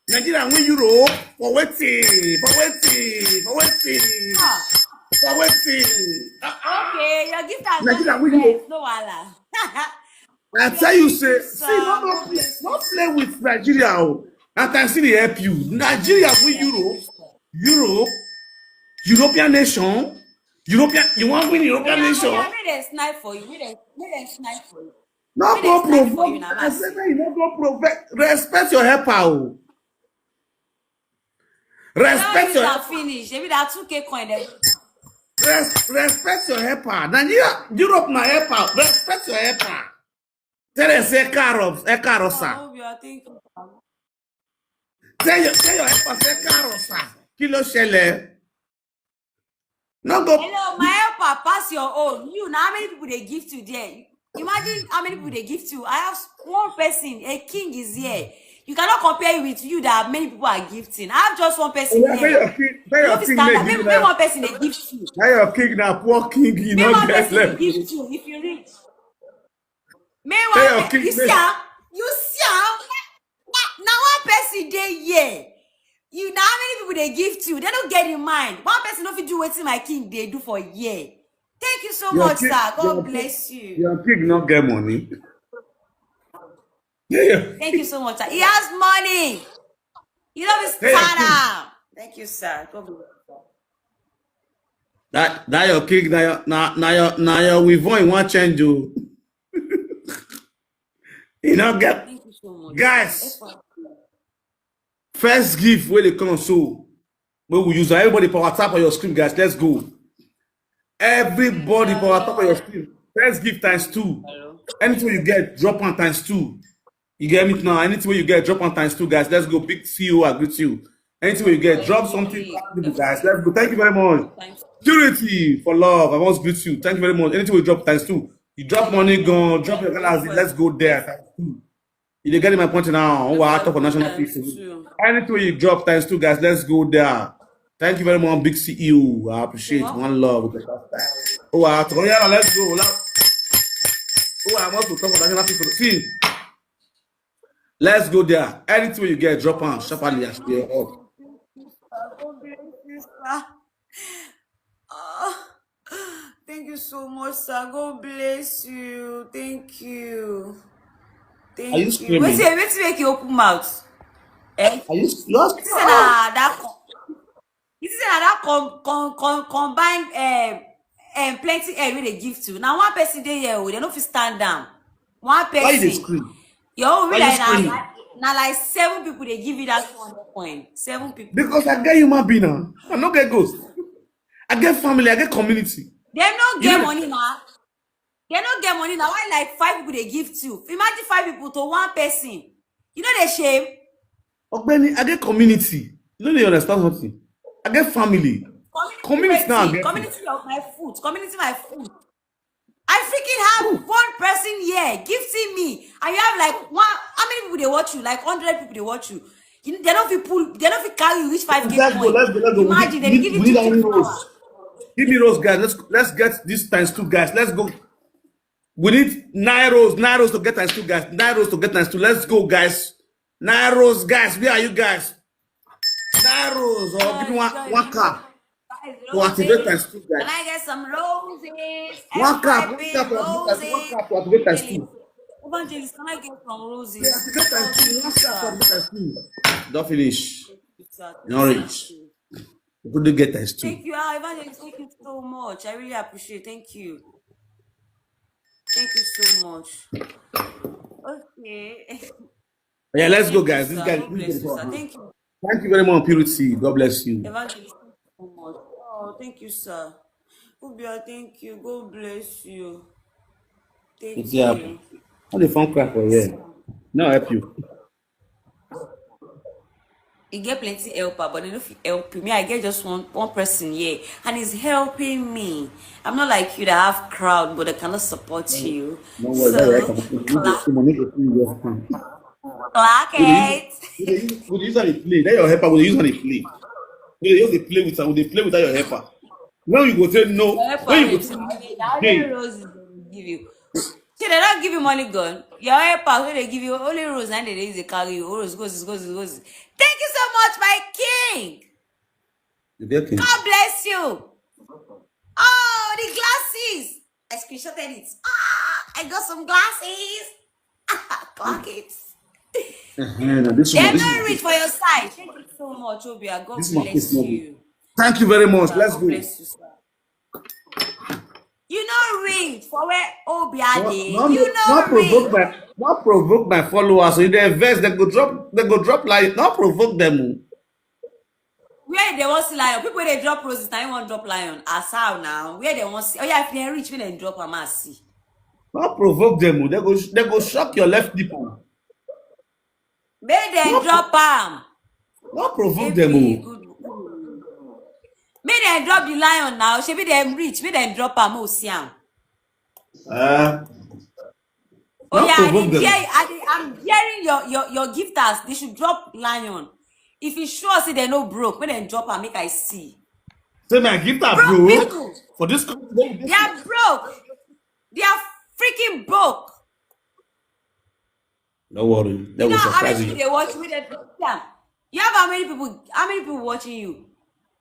Nigeria win Europe for wetin? For wetin? For wetin? Ah, For wetin? Ah, ah. okay, your gift has Nigeria not win been Europe. Blessed. No wahala. I tell you, Thank say, you, see, no, sir. no, play, no play with Nigeria. Oh. I can see the help you. Nigeria win Europe, Europe, European nation, European. You want win European Oya, nation? Oya, make dem snipe for you. Make dem, make dem snipe for you. No Make go dem snipe for provoke. you, na I me say say. Make you no go provoke. Respect your helper. Oh. Don Respect use your am finish. Maybe that two K coin dem. Res, respect your helper. Nigeria, Europe na helper. Respect your helper. Tell them say carrots, ẹ káàárọ̀ sir. Oh, you are thinking. Tell your tell your helper say carrots sir. Kí ló ṣẹlẹ̀? No go. Hello, my helper, pass your own. You now, how many people they give to there? Imagine how many people they give to. I have s- one person, a king is here. You cannot compare it with you that many people are gifting. I have just one person Yeah, tell here. your king, tell You your know, king stand make up. give Make, you make that. One person they give to. Tell your king now, poor king, you Make not one get person they left. Give to if you reach. Make Tell one your pe- king you see make am, you see am. Now, now one person dey here. You now how many people they give to? They don't get in mind. One person no fit do wetin my king they do for year. Thank you so your much, king, sir. God your king, bless you. Your king not get money. Yeah. Thank you so much, sir. He has money. You know, Tell your stand king. Up. Thank you, sir. God bless you. That that your king, now your now now your now your weave on one change you. You know, get Thank you so much. Guys, F Y P. First gift where they come so. Where we use everybody power tap on your screen, guys. Let's go. Everybody power tap on your screen. First gift times two. Hello. Anything you get, drop on times two. You get me now? Anything you get, drop on times two, guys. Let's go. Big C E O, I greet you. Anything you get, drop something, guys. Let's go. Thank you very much. Thanks. Purity for love. I must greet you. Thank you very much. Anything we drop times two. You drop money, gone, drop your galaxy. Let's go there. Times two. You dey get my point now. Oh, I talk for national Times feast. Two. Anything you drop times two, guys. Let's go there. Thank you very much, big C E O. I appreciate You're one love with the pastor. Oh, I talk. Oh, yeah, let's go. Let's, oh, I must talk for national feast. See, let's go there. Anything you get, drop on sharply as they up. God bless you, sir. Oh, thank you so much, sir. God bless you. Thank you. Thank Are you you. Screaming? Wait, wait, wait, make you open mouth. Eh? Are you lost? This is na that com- this is na that com com com combine um, um plenty air wey dey give to. Na one person dey here o, they no fit stand down. One person. Why you dey scream? Your own be Why you like na screaming? like na like seven people dey give you that two hundred coin. Seven people. Because I get human being now. I no get ghost. I get family. I get community. Dem no You get know- money na. Dem no get money na. Why like five people dey give two? Imagine five people to one person. You know the shame. Ogbeni, I get community. You don't dey understand something. I get family. Community now, I Wetin? get Community of my food. Community my food. I freaking have one person here gifting me, and you have like one. How many people they watch you? Like hundred people they watch you. You, they don't feel pull. They don't feel carry you reach five K Let's go. point. Let's go. Let's go. We Imagine need, they we give you need, we need two nine K rolls. power. Give me rolls, guys. Let's let's get this times two, guys. Let's go. We need nine rolls. Nine rolls to get times two, guys. Nine rolls to get times two. Let's go, guys. Nine rolls, guys. Where are you guys? Nine rolls, or give me one one cap to activate times two, Can guys. I get some roses? One cap, one F Y P cap to activate times. One roses. Cap to activate times two. Evangelist, can I get some roses? Yeah, activate times two. One cap to activate times two. Don't finish. Exactly. You're not rich. You couldn't get times two. Thank you, ah, Evangelist. Thank you so much. I really appreciate it. Thank you. Thank you so much. Okay. Yeah, let's go, Thank you, guys. This sir. guy, God this bless you, guy. Sir. Thank you. Thank you very much, Purity. God bless you. Evangelist, thank you so much. Oh, thank you, sir. Obia, thank you. God bless you. Thank It's yeah. You. How the phone crack for here? No help you. You get plenty helper, but they don't fit help you. Me, I get just one one person here, and he's helping me. I'm not like you that have crowd, but I cannot support you. No worry, So, no worry. Come on, come on, make a thing just come. Clark We dey it. use, we dey use, we dey use am dey play. That your helper, we dey use am dey play. We dey use dey play with am, we dey play without your helper. When you go say no, Your helper when you go is say only na only hey, rose dem dey give you. See, they don't give you money gun. Your helper wey dey give you only rose, and they dey use dey carry you. Rose, roses, roses, roses. Thank you so much, my king. you get things. God bless you. Oh, the glasses. I screenshotted it. Ah, I got some glasses. Clock it. Uh-huh, now this one, They're this not one, rich for your side. Thank you so much, Obia. God this one, bless this one. You. Thank you very much. Sir, Let's God go. Bless you, sir. You know ring for where Obia No, dey. no, You no, know no provoke ring. My, no provoke my followers. So if they vex, they go drop, they go drop like, no provoke them. Oh. Where they want see lion? People they drop roses, now you want drop lion. As how now? Where they want see? Oh yeah, if they reach, when they drop, I must see. No provoke them. Oh. They go, they go shock your left nipple. Make dem drop am. No provoke them. Oh. Make dem drop the lion now. Shebi dem rich. Make dem drop am. Oh, see am. Uh, Oh yeah, I dey hear, I dey, I'm hearing your, your, your gifters. They should drop lion. If you sure say they no broke, make dem drop am, make I see. Say my gifter broke. For this country, they are broke. They are freaking broke. No worry. They will surprise you. They watch me. They, yeah. You have how many people? How many people watching you?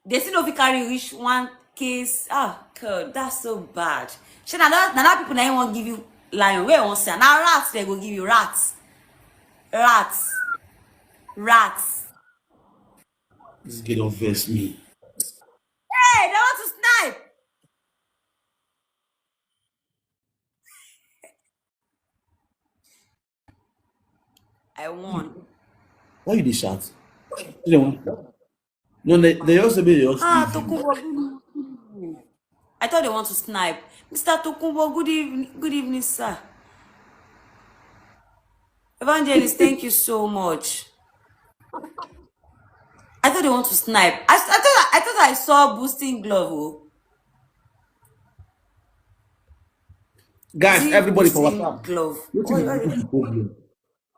They still no fit carry reach one case. Ah, God, that's so bad. Shey na that, na that people na him wan give you lion. Where wan say na rats they go give you, rats, rats, rats. This girl don vex me. Hey, they want to snipe. I won. Why you dey shout? You dey won? No, they, they also be your Ah, Tokunbo, good evening. I thought they want to snipe. Mister Tokunbo, good evening, good evening, sir. Evangelist, thank you so much. I thought they want to snipe. I, I thought I thought I saw boosting glove. Oh. Guys, everybody for WhatsApp. Glove. Wetin be this problem?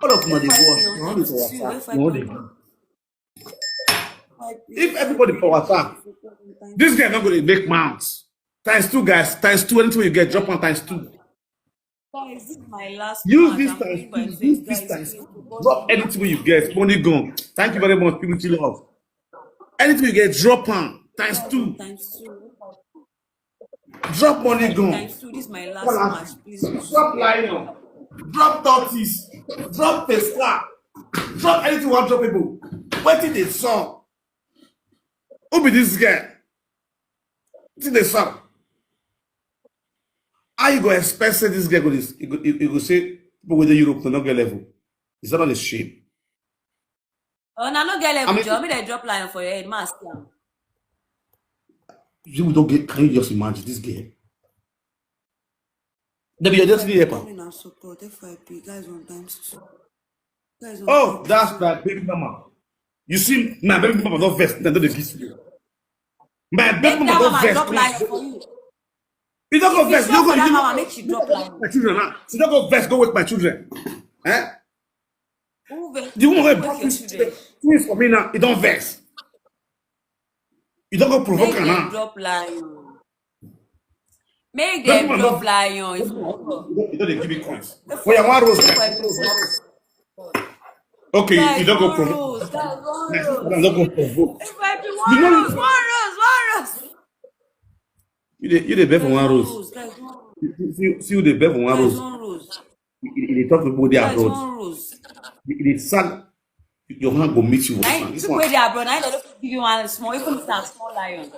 All of una dey watch. Una dey for WhatsApp. Una dey. If everybody for WhatsApp, this guy not going to make mount. Times two, guys. Times two. Anything you get, drop on times two. Guys, this is my last. Use this times two. Use this times two. Drop anything you get. Money gone. Thank you very much, people. Love. Anything you get, drop on times two. Times two. Drop money gone. Times two. This is my last match. Please. Drop lion. Drop tortoise. Drop pesca. Drop anything you want. Drop people. Wetin dey sup? Who be this girl? Wetin dey sup? How you go expect say this girl go this? You go, you, you go say people wey dey Europe no get level. Is that not a shame? Oh, na no get level, Joe. Make dem drop lion for your head, master. You don't get. Can you just imagine this girl? They be your destiny helper. Support F Y P guys on times two. Oh, that's my baby mama. You see, my baby mama don't vex. They don't dey kiss you. My baby mama don't vex. Drop lion for you. You don't go vex. You go, you mama make she drop lion. My children now. She don't go vex. Go with my children. Eh? Who vex? The woman wey Who vex brought your children? Things for me now, you don't vex. You don't go provoke Make her dem now. Drop lion. Make dem drop lion. If You don't, you don't dey give me coins. For your one rose. If I be Okay, you, you don't go one provoke. Rose, guys, one My rose. sister, you don't go provoke. If I be You one know- rose, one rose, one rose. You dey, you dey beg for one rose. Rose, guys, one rose. You see, see, you dey beg for one Guys, rose. One rose. You, you dey talk to people dey Guys, abroad. One rose. You, you dey sag. Your hand go meet you. I This took one. Where they abroad. I don't give you one small, even a small lion.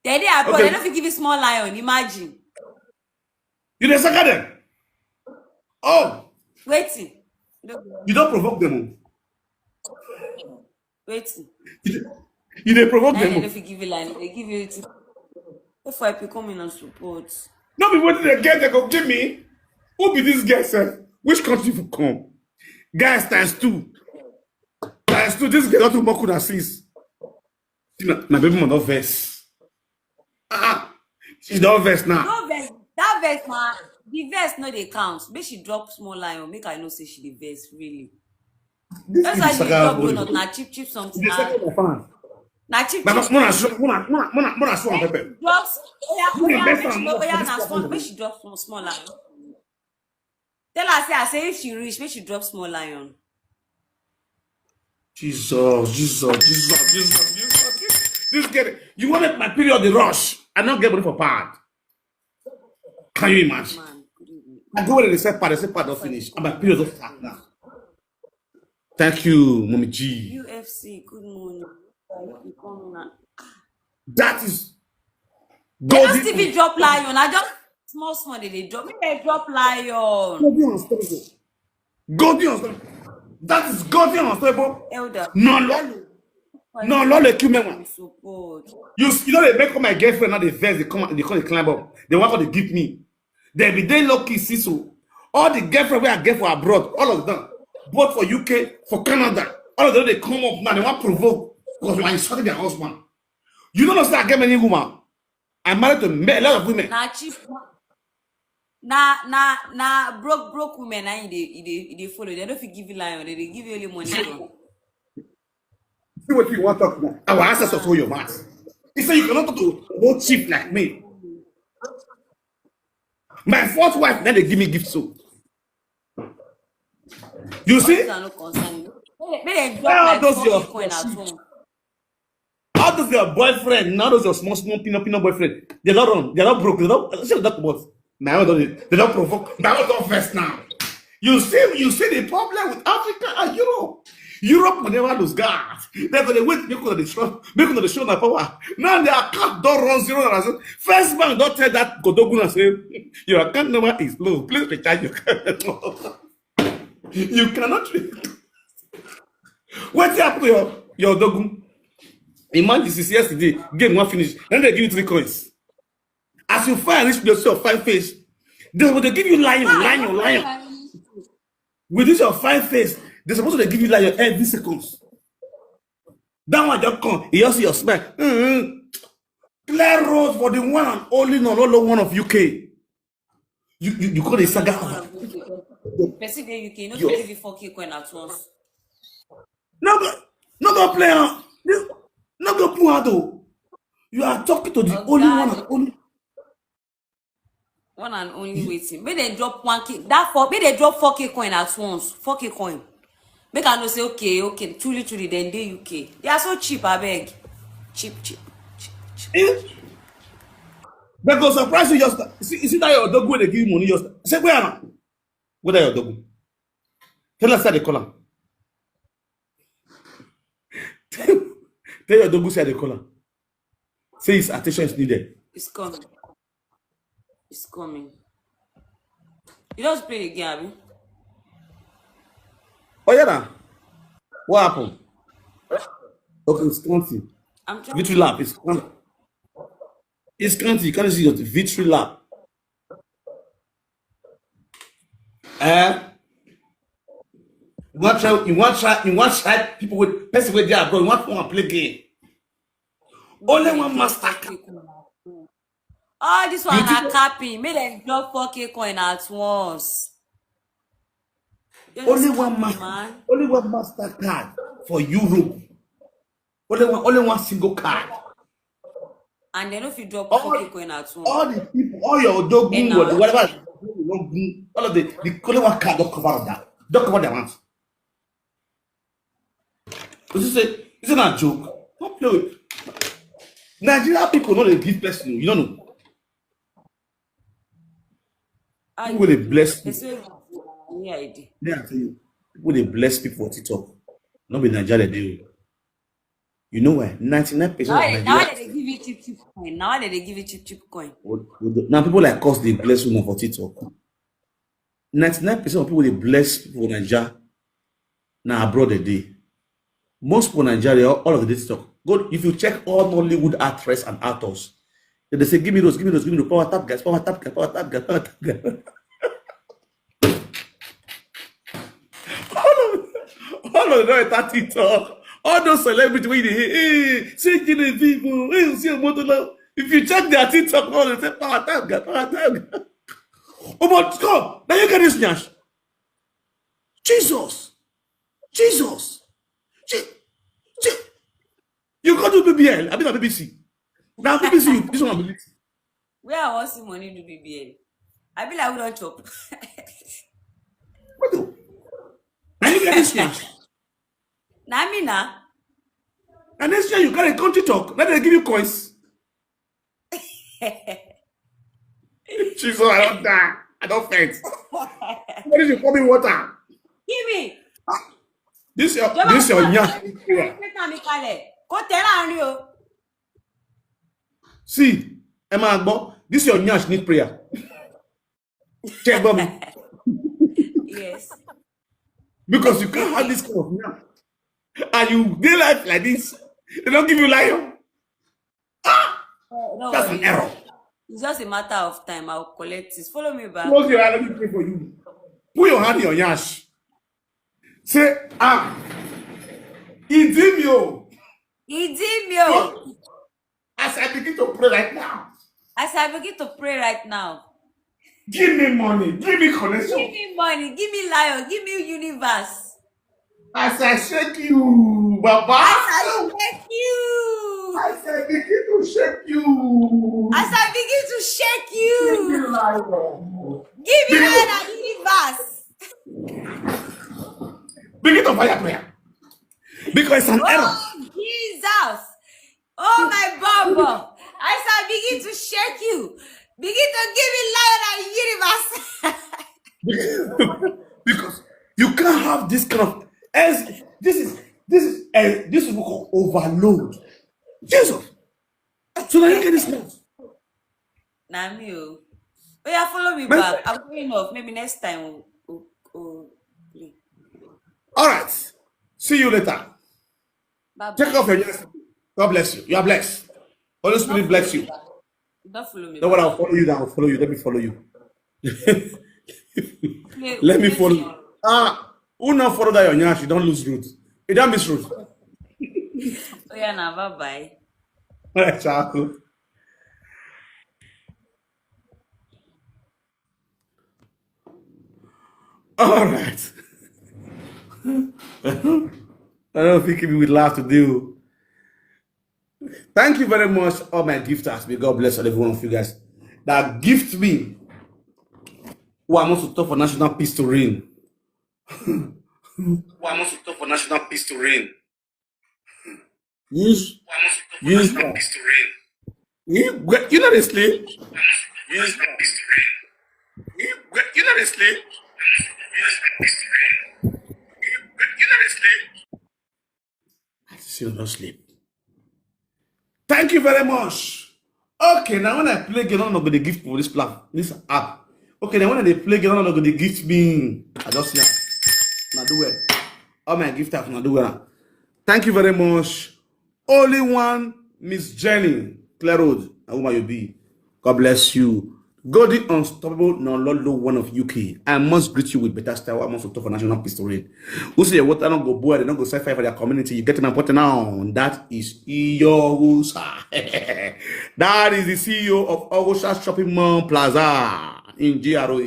They dey abroad. Okay. They don't fit give you small lion. Imagine. You dey sag them. Oh, Waiting. You don't provoke them. Oh. Waiting. You dey, you dey provoke Now they them. don't fit give you lion. They give you it. If I become in and support. No be wetin they get, they go give me. Who be this girl sef? Which country for come? Guys, times two. Times two. This girl don too mock una since. See, my, my baby mama don vex. Ah, ah. She don vex now. No vex. That vex, ma. The vex no dey count. Make she drop small lion. Make I know say she dey vex really. This That's thing why is she Sakara drop body. Donut. Na cheap cheap something. This Na, second my fan. na cheap My cheap. mama, mama, mama, mama, mama, pepper. Drops. Oya, You oya, invest make she, am no, more oya, for this na small. person. Make she drop small, small lion. Tell her say I say if she reach, make she drop small lion. Jesus, Jesus, Jesus, Jesus, Jesus, Jesus. This girl, you wanted my period the rush. I not get money for pad. Can you imagine? Man, good evening. I go where they say pad, they say pad don't finish. And my period don't start now. Thank you, Mommy G. U F C, good morning. You come now. That is They don't golden. still be drop lion. I just small small they dey drop. Make they drop lion. Golden unstoppable. Golden unstoppable. That is golden unstoppable. Elder. No, no, no, no, no, kill me one. Support. You, you know they make all my girlfriend now they vex, they come, they come, they climb up. They want to give me. They be dey lucky, see so. All the girlfriend wey I get for abroad, all of them, both for U K, for Canada, all of them dey come up now, they wan provoke because you are insulting their husband. You don't know say I get many woman. I married to ma-, a lot of women. Na cheap. Na na na broke broke women na you dey you dey you dey follow. They no fit give you lion. They dey give you only money gun. See what you want talk now. Our ancestors hold your mouth. He said you cannot talk to no chief like me. My fourth wife, then they give me gift so. You see? This one no concern you. Make dem- make dem Where all drop those like your four K coin at home. All those your boyfriend, now those your small small peanut peanut boyfriend, they don't run, they don't broke, they don't. Shut up, boss. Now they don't, they don't provoke. Now don't first now. You see, you see the problem with Africa and Europe. Europe will never lose guard. They're gonna wait. Make gonna show, make gonna show my power. Now the account don't run zero and zero. First bank don't tell that Godogun and say your account number is low. Please recharge your card. You cannot. What happened to your your Dogun? Imagine since yesterday, game one finish. Then they give you three coins. As you fire reach your five face, they will give you lion, lion, lion. With this your five face, they supposed to give you lion every seconds. That one just come. He just see your smell. Mm-hmm. Clear road for the one and only no no one of U K. You you you call the saga. Person dey U K, no fit give you four K coin at once. No go no go play am. No go pull out o. You are talking to the only one and only. One and only waiting. Make dem drop one K. That four. Make dem drop four K coin at once. Four K coin. Make I know say okay, okay. Truly, truly, then dey U K. They are so cheap, I beg. Cheap, cheap, cheap, cheap. Eh? They go surprise you just see, see that your Dogu they give you money just say where am? Where that your Dogu? Tell us how they call him. Tell your Dogu say they call him. Say his attention is needed. It's coming. It's coming. You just play the game, abi? Oh yeah, now. What happened? Okay, it's counting. I'm trying. Victory lap is counting. It's counting. You can't see your victory lap. Eh? You want try, you want try, you want try people with person with their bro. You want to play game. Only one master can. All this one You na think- capping. Make dem drop four K coin at once. You Only just one capping, master. Man. Only one master card for Europe. Only one, only one single card. And they no fit drop All- four K coin at once. All the people, all your Dogun, And what- now- whatever, Dogun, all of the, the only one card don't cover of that. Don't cover the amount. This is a, this is not a joke. Don't play with Nigeria people. No, they give person. You don't know. Ah, People they bless people. Person wey yeah, I dey. Then I tell you, people they bless people for TikTok. Not be Nigeria they do. You know why? Ninety-nine percent Now of they, now Nigeria. they give you cheap cheap coin. Now they, they give you cheap cheap coin. Now people like us they bless women for TikTok. Ninety-nine percent of people they bless for Nigeria. Now abroad they dey. Most for Nigeria, all, all of the TikTok. Go if you check all Nollywood actress and actors, they say, "Give me those, give me those, give me the power tap guys, power tap guys, power tap guys, power tap guys." All of, all of them that TikTok, all those celebrities wey you dey hear, "Hey, see Genevieve, hey, see Omotola." If you check their TikTok, all they say, "Power tap guys, power tap guys." Oh, but come, now you get this nyash. Jesus, Jesus, Je- Je- you go do B B L, I mean na B B C. Now B B C, you this one B B C. Where I want see money do B B L. I be like we don't chop. What the? Now you get this nyash. Now me now. And next year you carry country talk, let them give you coins. Jesus, I don't die. I don't faint. What is it? Pour me water. Give me. This your Jọba this your fún nyash. mi. Take am, mi kalẹ̀. Kó tẹ̀ láàrin o. See, Emma Agbo, this your nyash need prayer. Check me. Yes. Because you can't have this kind of nyash. And you dey life like this. They don't give you lion. Oh, no That's an worry. Error. It's just a matter of time. I'll collect it. Follow me back. Close your eye, let me pray for you. Put your hand in your yash. Say, ah, Idimio. Idimio. As I begin to pray right now, As I begin to pray right now, give me money, give me connection. Give me money, give me lion, give me universe. As I shake you, Baba. As I shake you. As I begin to shake you. As I begin to shake Give me you, lion. Give me lion and universe. Begin to fire prayer. Because it's an error. Oh, Jesus. Oh, my Bobo. As I begin to shake you, begin to give me lion and universe. Because you can't have this kind of as this is this is a this is what we call overload. Jesus. So now you get this mouth. Nah, me, oh. Oh, yeah, follow me My back. I'm going off. Maybe next time we'll, we'll, we'll play. All right. See you later. Bye Take bye. Off your yes. God bless you. You are blessed. Holy Spirit bless you. Don't follow me. No, what Back. I'll follow you down. I'll follow you. Let me follow you. Play- Let me play follow play. You. Ah, who now follow that your nyash? You don't lose root. You don't miss root. Oh, yeah, now bye bye. All right, Chaku. All right. I don't think we would laugh to do. Thank you very much, all my gifters. May God bless every one of you guys that gift me. Who I must talk for national peace to reign. Who I must talk for national peace to reign. Use, use that. You, you know they sleep. Use that. You, you know they sleep. You know they sleep. I still not sleep. Thank you very much. Okay, now when I play game, I'm not gonna gift for this plan, this app. Okay, then when they play game, I'm not gonna gift me. I just yeah. Now do well. All my gift app now do well. Thank you very much. Only one Miss Jenny Claire Road. I will you be. God bless you. Golden Unstoppable, no Lord, low one of U K. I must greet you with better style. I must talk for national peace to reign. Who say what I don't go boy, they don't go sci-fi for their community. You get my point now. That is Iyogusa. That is the C E O of Ogosha Shopping Mall Plaza in G R O A.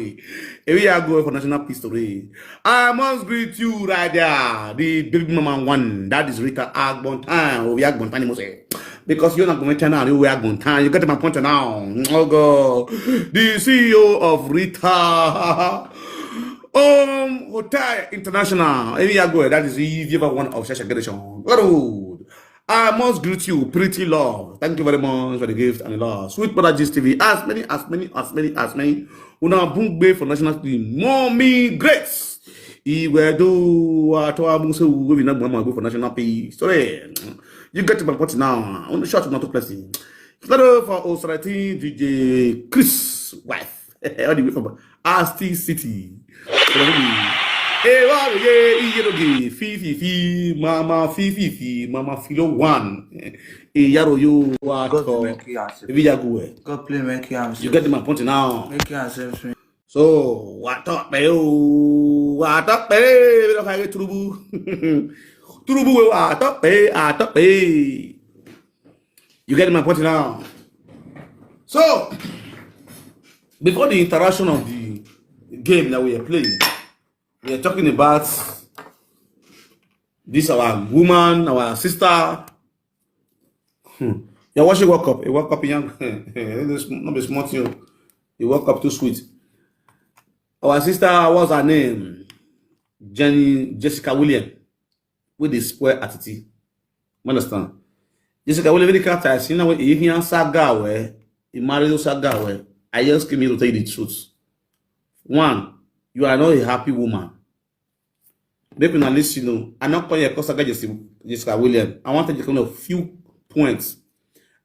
Here we are going for national peace to reign. I must greet you right there. The baby mama one. That is Rita Agbontan. Oh, we Agbontan, you must say. Because you're not going to turn out, you wear Agbontan. You get my point now. Oh, God. The C E O of Rita um, Hotel International. Here we are going. That is the ever one of Shasha Generation. Good. I must greet you, pretty love. Thank you very much for the gift and the love. Sweet Mother Gist T V. As many, as many, as many, as many. Una bungbe for national team. Mommy Grace. Iwedo Atoa Musu will be not mama go for national peace. Sorry. You get to my point now. On the short, not too plenty. Hello for Osrati, D J Chris wife. All the way from Asti City. Hey, wow, yeah, iye doge, fi fi fi, mama fi fi fi, mama filo one. Hey, yaro yo, what? God make you accept. If you go, God play make you accept. You get my point now. Make you accept me. So what up, yo? What up, eh? We don't get Turubu. Turubu, what up, eh? What up, eh? You get my point now. So before the interaction of the game that we are playing, we are talking about this our woman, our sister. Hmm. You're watching World Cup. A World Cup young. Not be smart you. You World Cup too sweet. Our sister, what's her name? Jenny Jessica William. With the spoil attitude. You understand? Jessica William, very character. I see now when he answer guy where he married Osa guy where I just came here to tell you the truth. One, you are not a happy woman. Make una listen o. I not call you because I got Jessica, Jessica William. I want to take a few points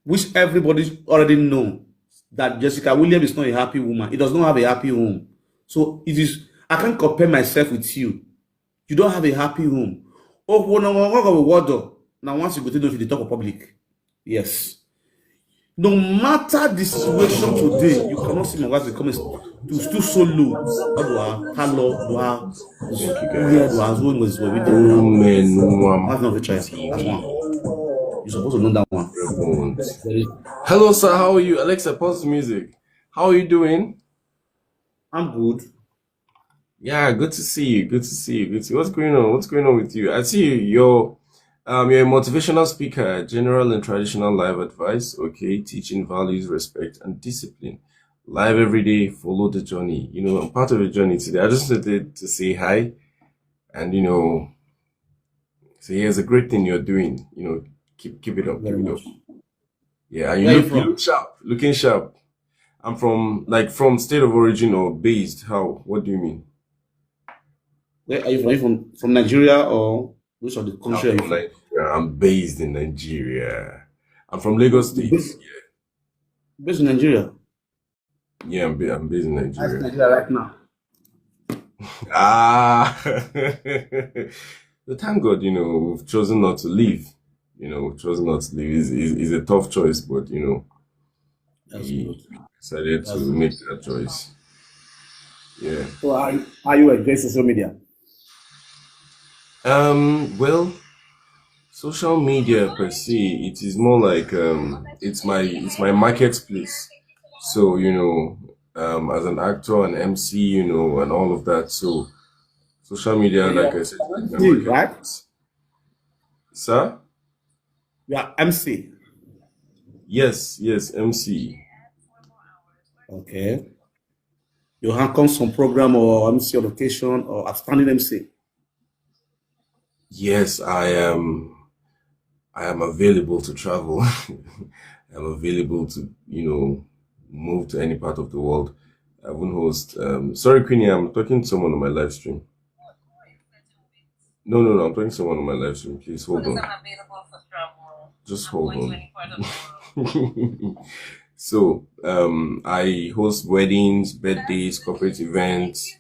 which everybody already know that Jessica William is not a happy woman. It does not have a happy home. So it is. I can't compare myself with you. You don't have a happy home. Oh, no, no, no, no, no, no. Now once you go to the top of public, yes. No matter the situation today, you cannot see my wife becoming too, too so low. Odua, Kalo, Dua, Uye, Dua, Zone was with them. Amen. Nwam. That's not the choice. That's one. You're supposed to know that one. Hello, sir. How are you? Alexa, pause the music. How are you doing? I'm good. Yeah, good to see you. Good to see you. Good to see. What's going on? What's going on with you? I see you. You're um you're a motivational speaker, general and traditional life advice. Okay, teaching values, respect, and discipline. Live every day. Follow the journey. You know, I'm part of the journey today. I just wanted to say hi, and you know, say here's a great thing you're doing. You know, keep keep it up. Keep Very it up. much. Yeah, and you Where you look you from? look sharp. Looking sharp. I'm from like from state of origin or based. How? What do you mean? Where are you from? Are you from, from Nigeria or which of the I'm country are you from from? Nigeria. I'm based in Nigeria. I'm from Lagos State. Based, based in Nigeria. Yeah, I'm, ba- I'm based in That's Nigeria. Nigeria right now. Ah, but thank God, you know, we've chosen not to leave. You know, we've chosen not to leave. It's, it's, it's a tough choice, but you know, That's we good. decided to That's make that choice. Yeah. So are, are you against social media? Um. Well, social media per se, it is more like um, it's my it's my marketplace. So you know, um, as an actor, an M C, you know, and all of that. So social media, Yeah. like I said, is my Dude, right? marketplace. Sir? You are M C. Yes, yes, M C. Okay. You have come some program or M C on occasion or outstanding M C. Yes, I am. I am available to travel. I'm available to, you know, move to any part of the world. I won't host. Um, sorry, Queenie, I'm talking to someone on my live stream. No, no, no, I'm talking to someone on my live stream. Please hold on. Just hold on. So, um, I host weddings, birthdays, corporate events,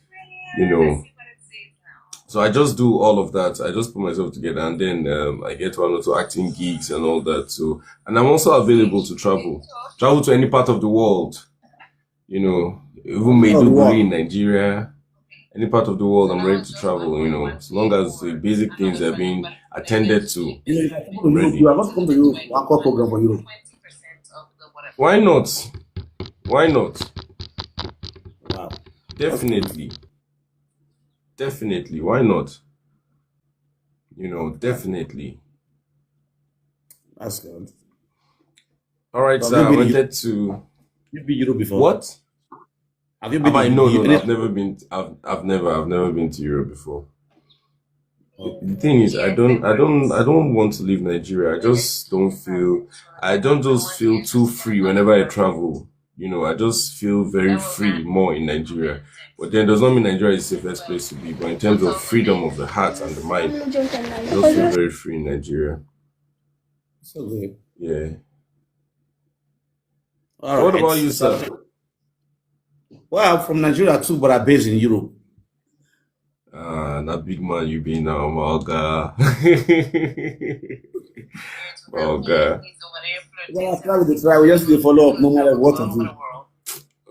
you know. So I just do all of that. I just put myself together, and then um, I get one or two acting gigs and all that. So, and I'm also available to travel, travel to any part of the world. You know, even Maiduguri in Nigeria, any part of the world, I'm ready to travel. You know, as long as the basic things are being attended to. You know, if I come to Europe, you are not come to Europe. One call program for Europe. Why not? Why not? Wow. Definitely. Definitely. Why not? You know, definitely. That's good. All right, But sir. I maybe you- wanted to. You've been Europe before. What? Have you Have been I? to No, no, any- no. I've never been. I've I've never I've never been to Europe before. Oh. The thing is, I don't I don't I don't want to leave Nigeria. I just don't feel. I don't just feel too free whenever I travel. You know, I just feel very free more in Nigeria. But then, does not mean Nigeria is the safest place to be. But in terms of freedom of the heart and the mind, I just feel very free in Nigeria. So good. Yeah. All What right. About you, sir? Well, I'm from Nigeria too, but I'm based in Europe. Uh, that big man you be now, my guy. Oh God. Well, I try to try. We just dey follow up, no matter what I do.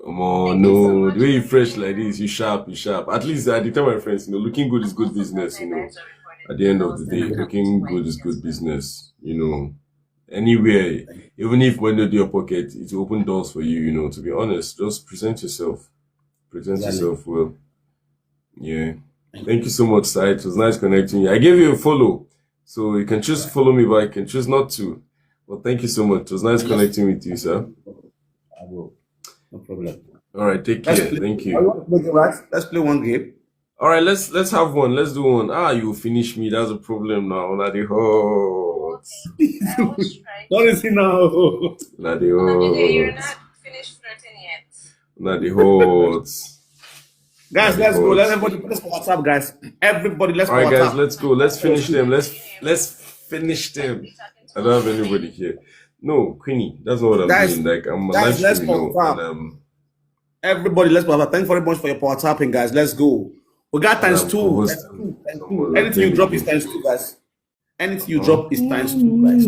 Oh no, the way you fresh like this, you sharp, you sharp. At least I dey tell my friends, you know, looking good is good business, you know. At the end of the day, looking good is good business, you know. Anywhere, even if money no dey your pocket, it will open doors for you, you know. To be honest, just present yourself. Present Exactly. Yourself well. Yeah. Thank you so much, sir. It was nice connecting you. I gave you a follow. So you can choose to follow me back, you can choose not to. But thank you so much. It was nice connecting with you, sir. I will. No problem. All right, take Let's care. play, Thank I you. want to play, right? Let's play one game. All right, let's let's have one. Let's do one. Ah, you finish me. That's a problem now. Una dey hot. What is it now? Una dey hot. Finished flirting yet. Una dey hot. Guys, let's go. Let everybody put us for WhatsApp, guys. Everybody, let's All right, for guys, WhatsApp. Let's go. Let's finish them. Let's let's finish them. I don't have anybody here. No, Queenie, that's not what I'm Guys, doing. Like I'm a guys, live let's streaming, no, confirm. And, um, Everybody, let's WhatsApp. Thank you very much for your WhatsApping, guys. Let's go. We got times um, two. co-host- Times two. Times someone two. will Anything you thank drop you. Is times two, guys. Anything you drop is times two, guys.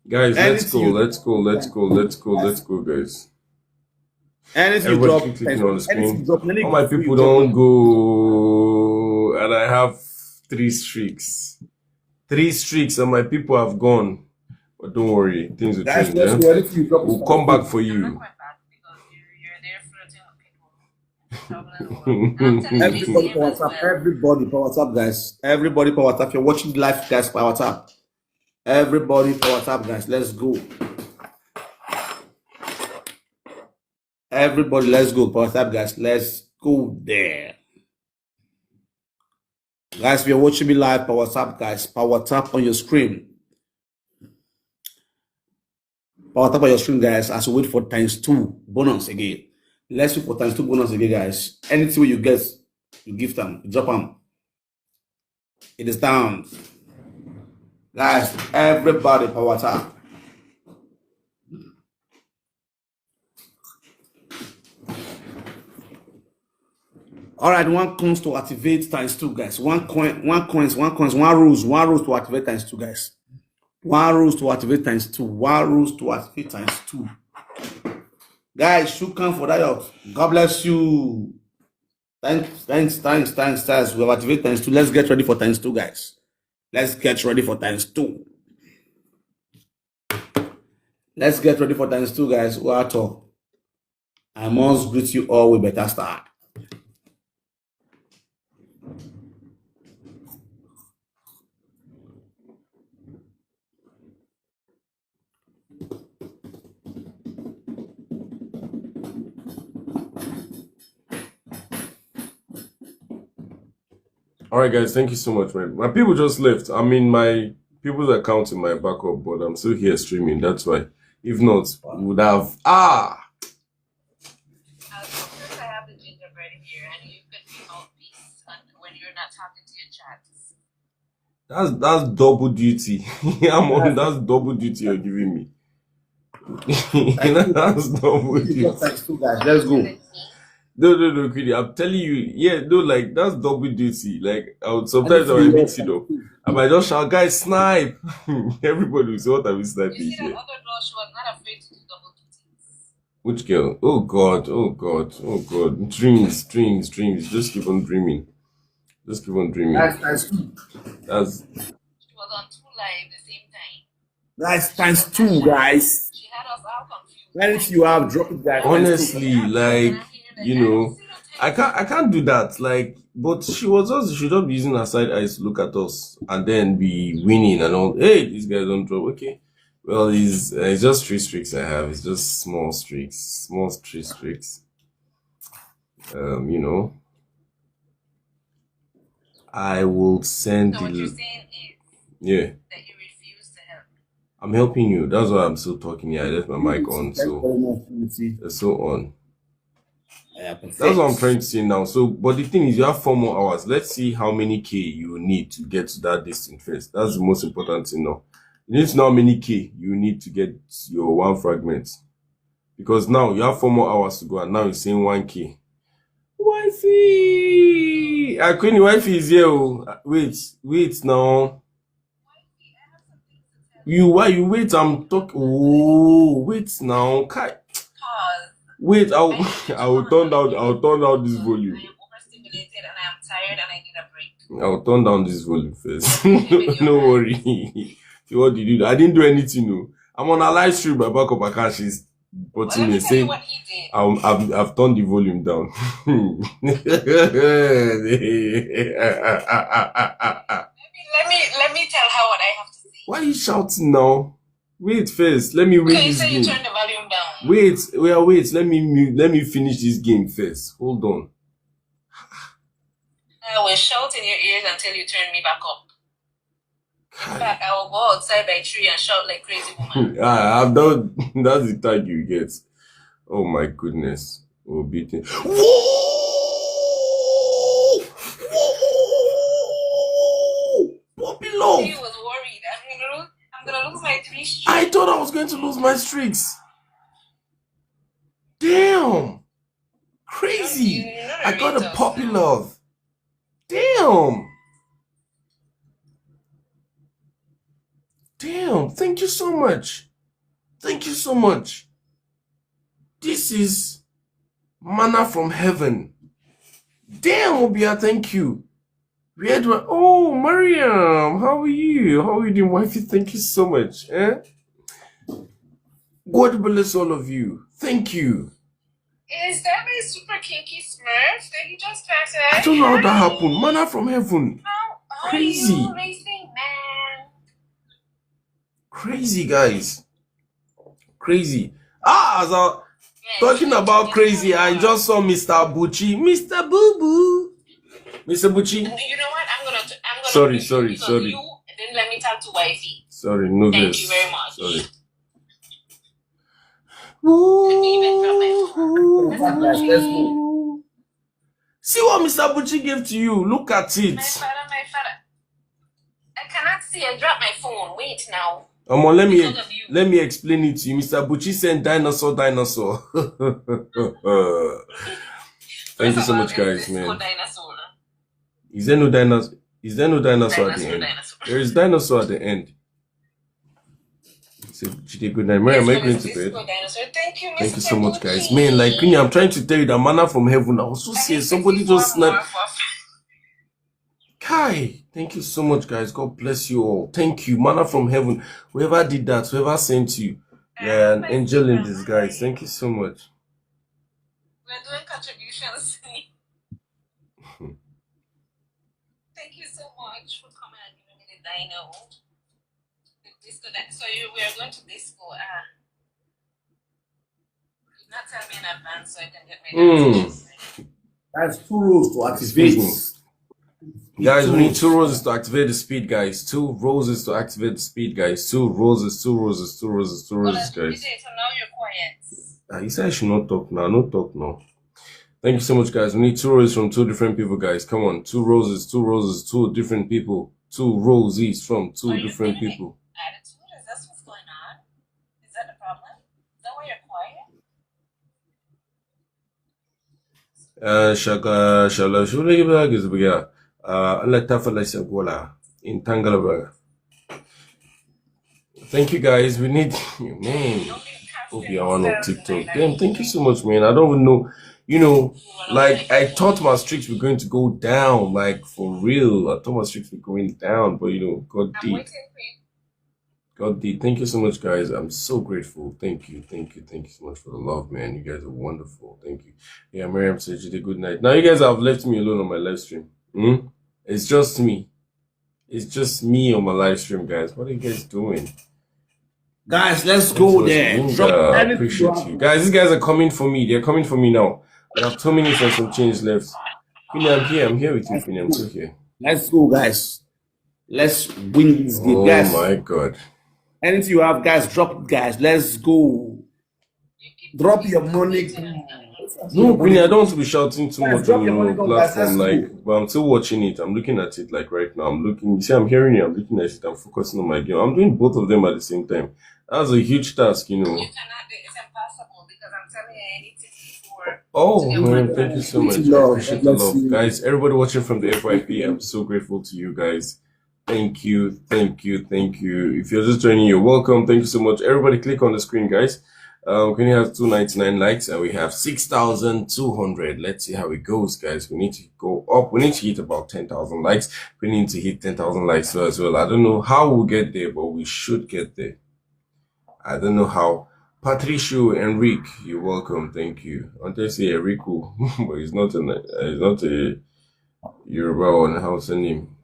Guys, let's go, let's go, let's go, let's go, let's go, guys. Anything you drop, anything you drop, all my people don't go, and I have three streaks. Three streaks, and my people have gone. But don't worry, things will change. We'll come back for you. Everybody power tap, everybody power tap, guys. Everybody power tap. If you're watching live, guys, power tap. Everybody power tap, guys. Let's go. Everybody, let's go. Power tap, guys. Let's go there. Guys, if you're watching me live, power tap, guys. Power tap on your screen. Power tap on your screen, guys, as we wait for times two bonus again. Let's wait for times two bonus again, guys. Anything you get, you give them, drop them. It is down. Guys, everybody power tap. All right, one coins to activate times two, guys. One coin, one coins, one coins, one rules, one rules to activate times two, guys. One rules to activate times two. One rules to activate times two. Guys, shukran for that. God bless you. Thanks, thanks, thanks, thanks, thanks. We have activated times two. Let's get ready for times two, guys. Let's get ready for times two. Let's get ready for times two, guys. Who are at all? I must greet you all with better start. All right, guys, thank you so much, man. My people just left. I mean, my people's account in my backup, but I'm still here streaming. That's why. If not, we would have, ah. I have the gingerbread here, and you could be mouthpiece when you're not talking to your chats. That's that's double duty. I'm on. That's double duty you're giving me. That's double duty. Times two, guys. Let's go. No, no, no, Queenie. I'm telling you, yeah, no, like, that's double duty. Like, I would sometimes I might mix it up. I might just shout, "Guys, snipe!" Everybody will say, "What are we sniping here?" Which girl? Oh God, oh God, oh God. Dreams, dreams, dreams. Just keep on dreaming. Just keep on dreaming. That's times two. That's She was on two live the same time. That's times two, guys. She had us all confused. Anything you have, drop it, guys. Honestly, like, you know, I can't, I can't do that. Like, but she was just, she should not be using her side eyes to look at us and then be winning and all. Hey, these guys don't drop. Okay. Well, it's, uh, it's just three streaks I have. It's just small streaks, small three streaks. Um, you know, I will send the. So what you're saying is, yeah, that you refuse to help. I'm helping you. That's why I'm still talking here. I left my mic on, so it's still on. That's what I'm trying to say now. So, but the thing is, you have four more hours. Let's see how many K you need to get to that distance first. That's the most important thing now. You need to know how many K you need to get your one fragment. Because now you have four more hours to go, and now you're saying one K. Wifey! Ah, Queenie, wifey is here. Oh. Wait, wait now. You, why you wait? I'm talking. Oh, wait now. Wait, I'll, I will turn down, I'll turn down this volume. I am overstimulated and I am tired and I need a break. I'll turn down this volume first. No worry. See, what did you do? I didn't do anything, no. I'm on a live stream, my backup account. She's putting me saying, I've, I've, I've turned the volume down. Let me, let me, let me tell her what I have to say. Why are you shouting now? Wait first. Let me win this game. You turn the volume down. Wait, wait, wait. Let me mu-, let me finish this game first. Hold on. I will shout in your ears until you turn me back up. In fact, I will go outside by tree and shout like crazy woman. Ah, I've done. That's the tag you get. Oh my goodness. Oh, beating. Whoa! Whoa! Puppy love. He was worried. I'm gonna lose, I'm gonna lose my three streaks. I thought I was going to lose my streaks. Damn. Crazy. I got a puppy love. Damn. Damn, thank you so much. Thank you so much. This is manna from heaven. Damn, Obia, thank you. Where do I? Oh, Mariam, how are you? How are you doing, wifey? Thank you so much. Eh? God bless all of you. Thank you. Is that my super kinky Smurf? Did he just pass out? I don't know how that happened. Manna from heaven. How are Crazy. You raising man? Crazy, guys. Crazy. Ah, as I talking about crazy, I just saw Mister Buchi. Mister Boo Boo. Mister Buchi. You know what? I'm gonna. I'm gonna Sorry, leave sorry, because sorry. You, then let me talk to wifey. Sorry, no Thank vex. You very much. Sorry. Let me even drop my phone. Let's go. See what Mister Buchi gave to you. Look at My it. Father, my Father. I cannot see. I dropped my phone. Wait now. Omo, let me Because of you. Let me explain it to you. Mister Buchi sent dinosaur, dinosaur. Thank you so much, guys, man. Dinosaur. Is there no dinosaur? Is there no dinosaur at the Dinosaur, end? Dinosaur. There is dinosaur at the end. So, Jide, good night. Mary, am I going to bed? Dinosaur. Thank you, Thank you so much, guys. Man, like, Queenie, I'm trying to tell you that manna from heaven. I was so serious. Somebody just snapped. Kai, thank you so much, guys. God bless you all. Thank you. Manna from heaven. Whoever did that, whoever sent you, you're an angel in disguise. Thank you so much. We're doing contributions. Thank you so much for coming and giving me the dino. The disco. That, so you we are going to disco. Ah. You not tell me in advance so I can get my Mm. dance. That's two rules to activate. Guys, we need two roses to activate the speed, guys. Two roses to activate the speed, guys. Two roses, two roses, two roses, two roses, guys. So now you're quiet. Ah, he said I should not talk now. No talk now. Thank you so much, guys. We need two roses from two different people, guys. Come on, two roses, two roses, two different people. Two roses from two different people. Attitude? Is that what's going on? Is that the problem? Is that why you're quiet? Uh, shaka shala shule gibe gibe ya. Uh, Allah ta fala shagola in Tangalaba. Thank you, guys. We need you, man. Hope you are on TikTok. Damn, thank you so much, man. I don't even know. You know, like, I thought my streaks were going to go down, like, for real. I thought my streaks were going down, but you know, God did. God did. Thank you so much, guys. I'm so grateful. Thank you, thank you, thank you so much for the love, man. You guys are wonderful. Thank you. Yeah, Miriam said you did good night. Now you guys have left me alone on my live stream. Hmm? It's just me. It's just me on my live stream, guys. What are you guys doing? Guys, let's go there. Drop everything. Appreciate you guys. These guys are coming for me. They're coming for me now. I have two minutes and some change left. Queenie, I'm here. I'm here with you, Queenie. I'm still here. Let's go, guys. Let's win this game, Oh guys. My God. Anything you have, guys, drop it, guys. Let's go. Drop your money. No, Queenie, I don't want to be shouting too much on your platform, like, but I'm still watching it. I'm looking at it, like, right now. I'm looking. You see, I'm hearing it. I'm looking at it. I'm focusing on my game. I'm doing both of them at the same time. That's a huge task, you know. You cannot do it. It's impossible because I'm telling you anything before. Oh, man, thank you so much. I appreciate the love. Guys, everybody watching from the F Y P, I'm so grateful to you guys. Thank you, thank you, thank you. If you're just joining, you're welcome. Thank you so much. Everybody click on the screen, guys. Um, Queenie has two ninety-nine likes and we have six thousand two hundred. Let's see how it goes, guys. We need to go up. We need to hit about ten thousand likes. We need to hit ten thousand likes as well. I don't know how we'll get there, but we should get there. I don't know how. Patricio Enrique, you're welcome. Thank you. I want to say Enrico, but it's not a, it's not a Yoruba or a Hausa name.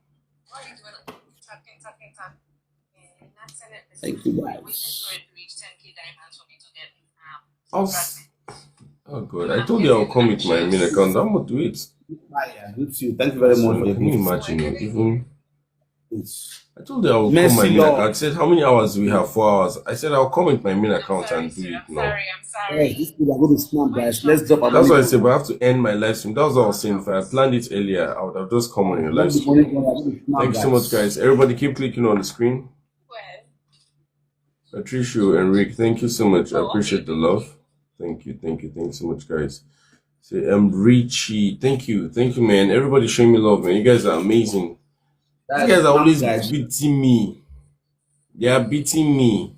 Thank you, guys. Oh, s- oh God! I told you I'll come with my main account. I'm gonna do it. Thank you very much. Can you imagine? Even I told you I will come my main account. I said, "How many hours do we have?" Four hours. I said, "I'll come with my main account and do it now." These people are going to snap, guys. Let's drop. That's why I said, "But I have to end my live stream." That's what I was saying. If I planned it earlier, I would have just come on your live stream. Thank you so much, guys. Everybody, keep clicking on the screen. Patricio and Rick, thank you so much. I appreciate the love. Thank you, thank you, thank you so much, guys. Say, um, Richie, thank you, thank you, man. Everybody showing me love, man. You guys are amazing. These guys are always beating me. They are beating me.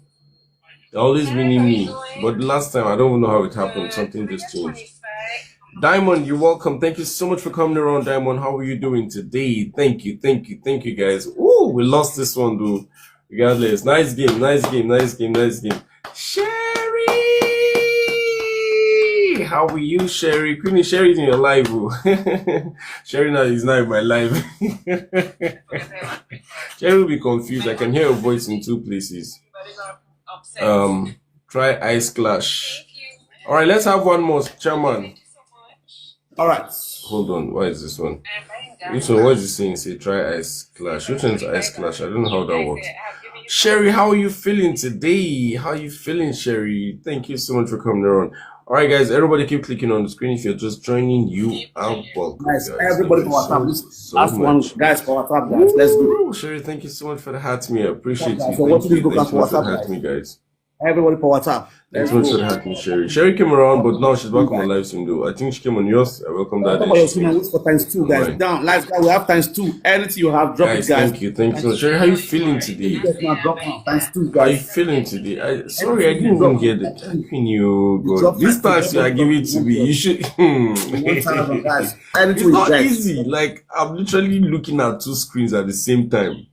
They're always winning me. But the last time, I don't even know how it happened. Something just changed. Diamond, you're welcome. Thank you so much for coming around, Diamond. How are you doing today? Thank you, thank you, thank you, guys. Ooh, we lost this one, though. Regardless, nice game, nice game, nice game, nice game. Sherry, how are you, Sherry? Queenie, Sherry is in your live, oh. Sherry now is now in my live. Sherry will be confused. I can hear your voice in two places. Um, try Ice Clash. All right, let's have one more, chairman. All right. Hold on. Why is this one? This one, what is this thing? Say try Ice Clash. Which one's Ice Clash? I don't know how that works. Sherry, how are you feeling today? How are you feeling, Sherry? Thank you so much for coming around. All right, guys, everybody keep clicking on the screen. If you're just joining, you are welcome. Guys, guys. Everybody for WhatsApp. This last one, guys, for WhatsApp, guys. Let's go. Sherry, thank you so much for the heart, me. I appreciate it. So what you do for WhatsApp, guys? Everybody for WhatsApp. Thanks so much for the heart, me, Sherry. Sherry came around, but now she's back on my live stream, though. I think she came on yours. I welcome that. Wait for times two, guys. Down, live, guys. We have times two. Anything you have, drop it, guys. Thank you, thank you so much. Sherry, how you feeling today? Times two, guys. How you feeling today? I, sorry, I didn't even get it. Thank you, God. This time you are giving it to me. You should. It's not easy. Like, I'm literally looking at two screens at the same time,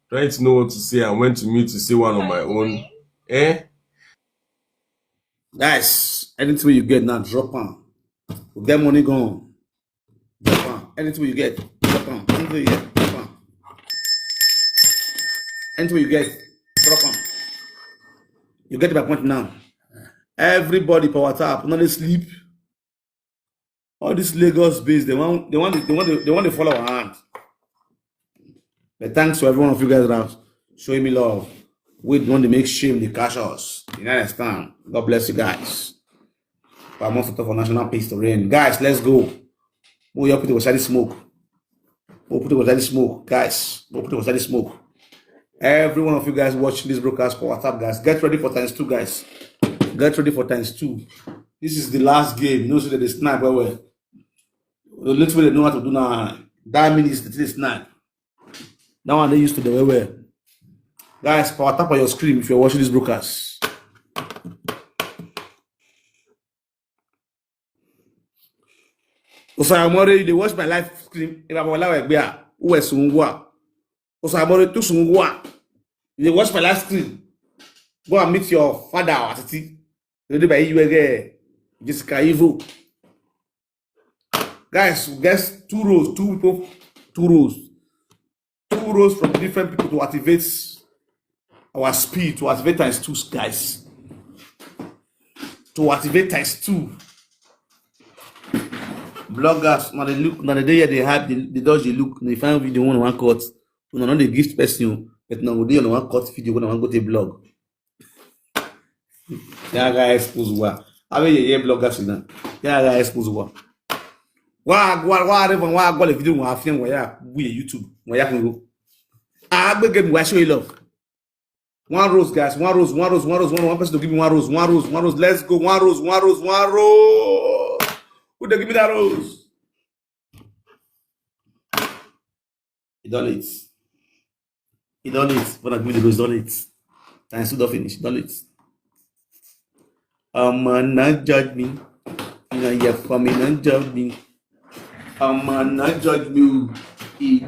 trying to know what to say and when to mute to say one on my own. Eh? Guys, anything you get now, drop on. Get money gone. Drop on. Anything you get, drop on. Anything you get, drop on. Anything you get, drop on. You get my point now. Everybody power tap, not sleep. All this Lagos base, they want, they want, they want, they want to follow our hand. But thanks to every one of you guys that are showing me love. We don't want to make shame the cash us. You understand? God bless you guys. But I must talk for national peace to reign. Guys, let's go. Move your people beside the smoke. Move people beside the smoke, guys. Move people beside the smoke. Every one of you guys watching this broadcast for WhatsApp, guys, get ready for times two, guys. Get ready for times two. This is the last game. You know, so that they snipe well, well. The little way they know how to do now. That means that they snipe. That one they used to the way, well. Guys, power tap on your screen if you're watching this broadcast. Osayo More, you dey watch my live stream. If I'm alive, where? Who is Sungwa? Osayo More to Sungwa. You dey watch my live stream. Go and meet your father or Atiti. You dey by you again. Jessica Evil. Guys, guess two rows, two people, two rows. Two rows from different people to activate our speed, to activate times two, guys. To activate times two. Bloggers, now they look, now they dey here, they have the, the dodge they look, they find video one one cut. Una no dey gift person, but now we dey on one cut video when I wan go take blog. That guy expose wa. How many yeye bloggers now? That guy expose wa. Wa, wa, wa, even wa, go the video, wa, film, wa, ya, we YouTube, wa, ya, go. Ah, big game, wa, show you love. One rose, guys, one rose, one rose, one rose, one, one person to give me one rose, one rose, one rose. Let's go, one rose, one rose, one rose. Who they give me that rose? He done it. He done it. When I give you the rose, done it. Time still don't finish. Done it. Um, man, not judge me. You know, yeah, for me, not judge me. Um, man, not judge me. He,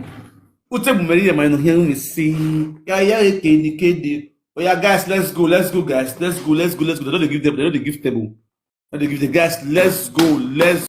who take me, man, hear me sing. Yeah, yeah, kedi, kedi. Oh yeah, guys, let's go, let's go, guys, let's go, let's go, let's go. They don't give them, they don't give table. They don't give the guys. Let's go, let's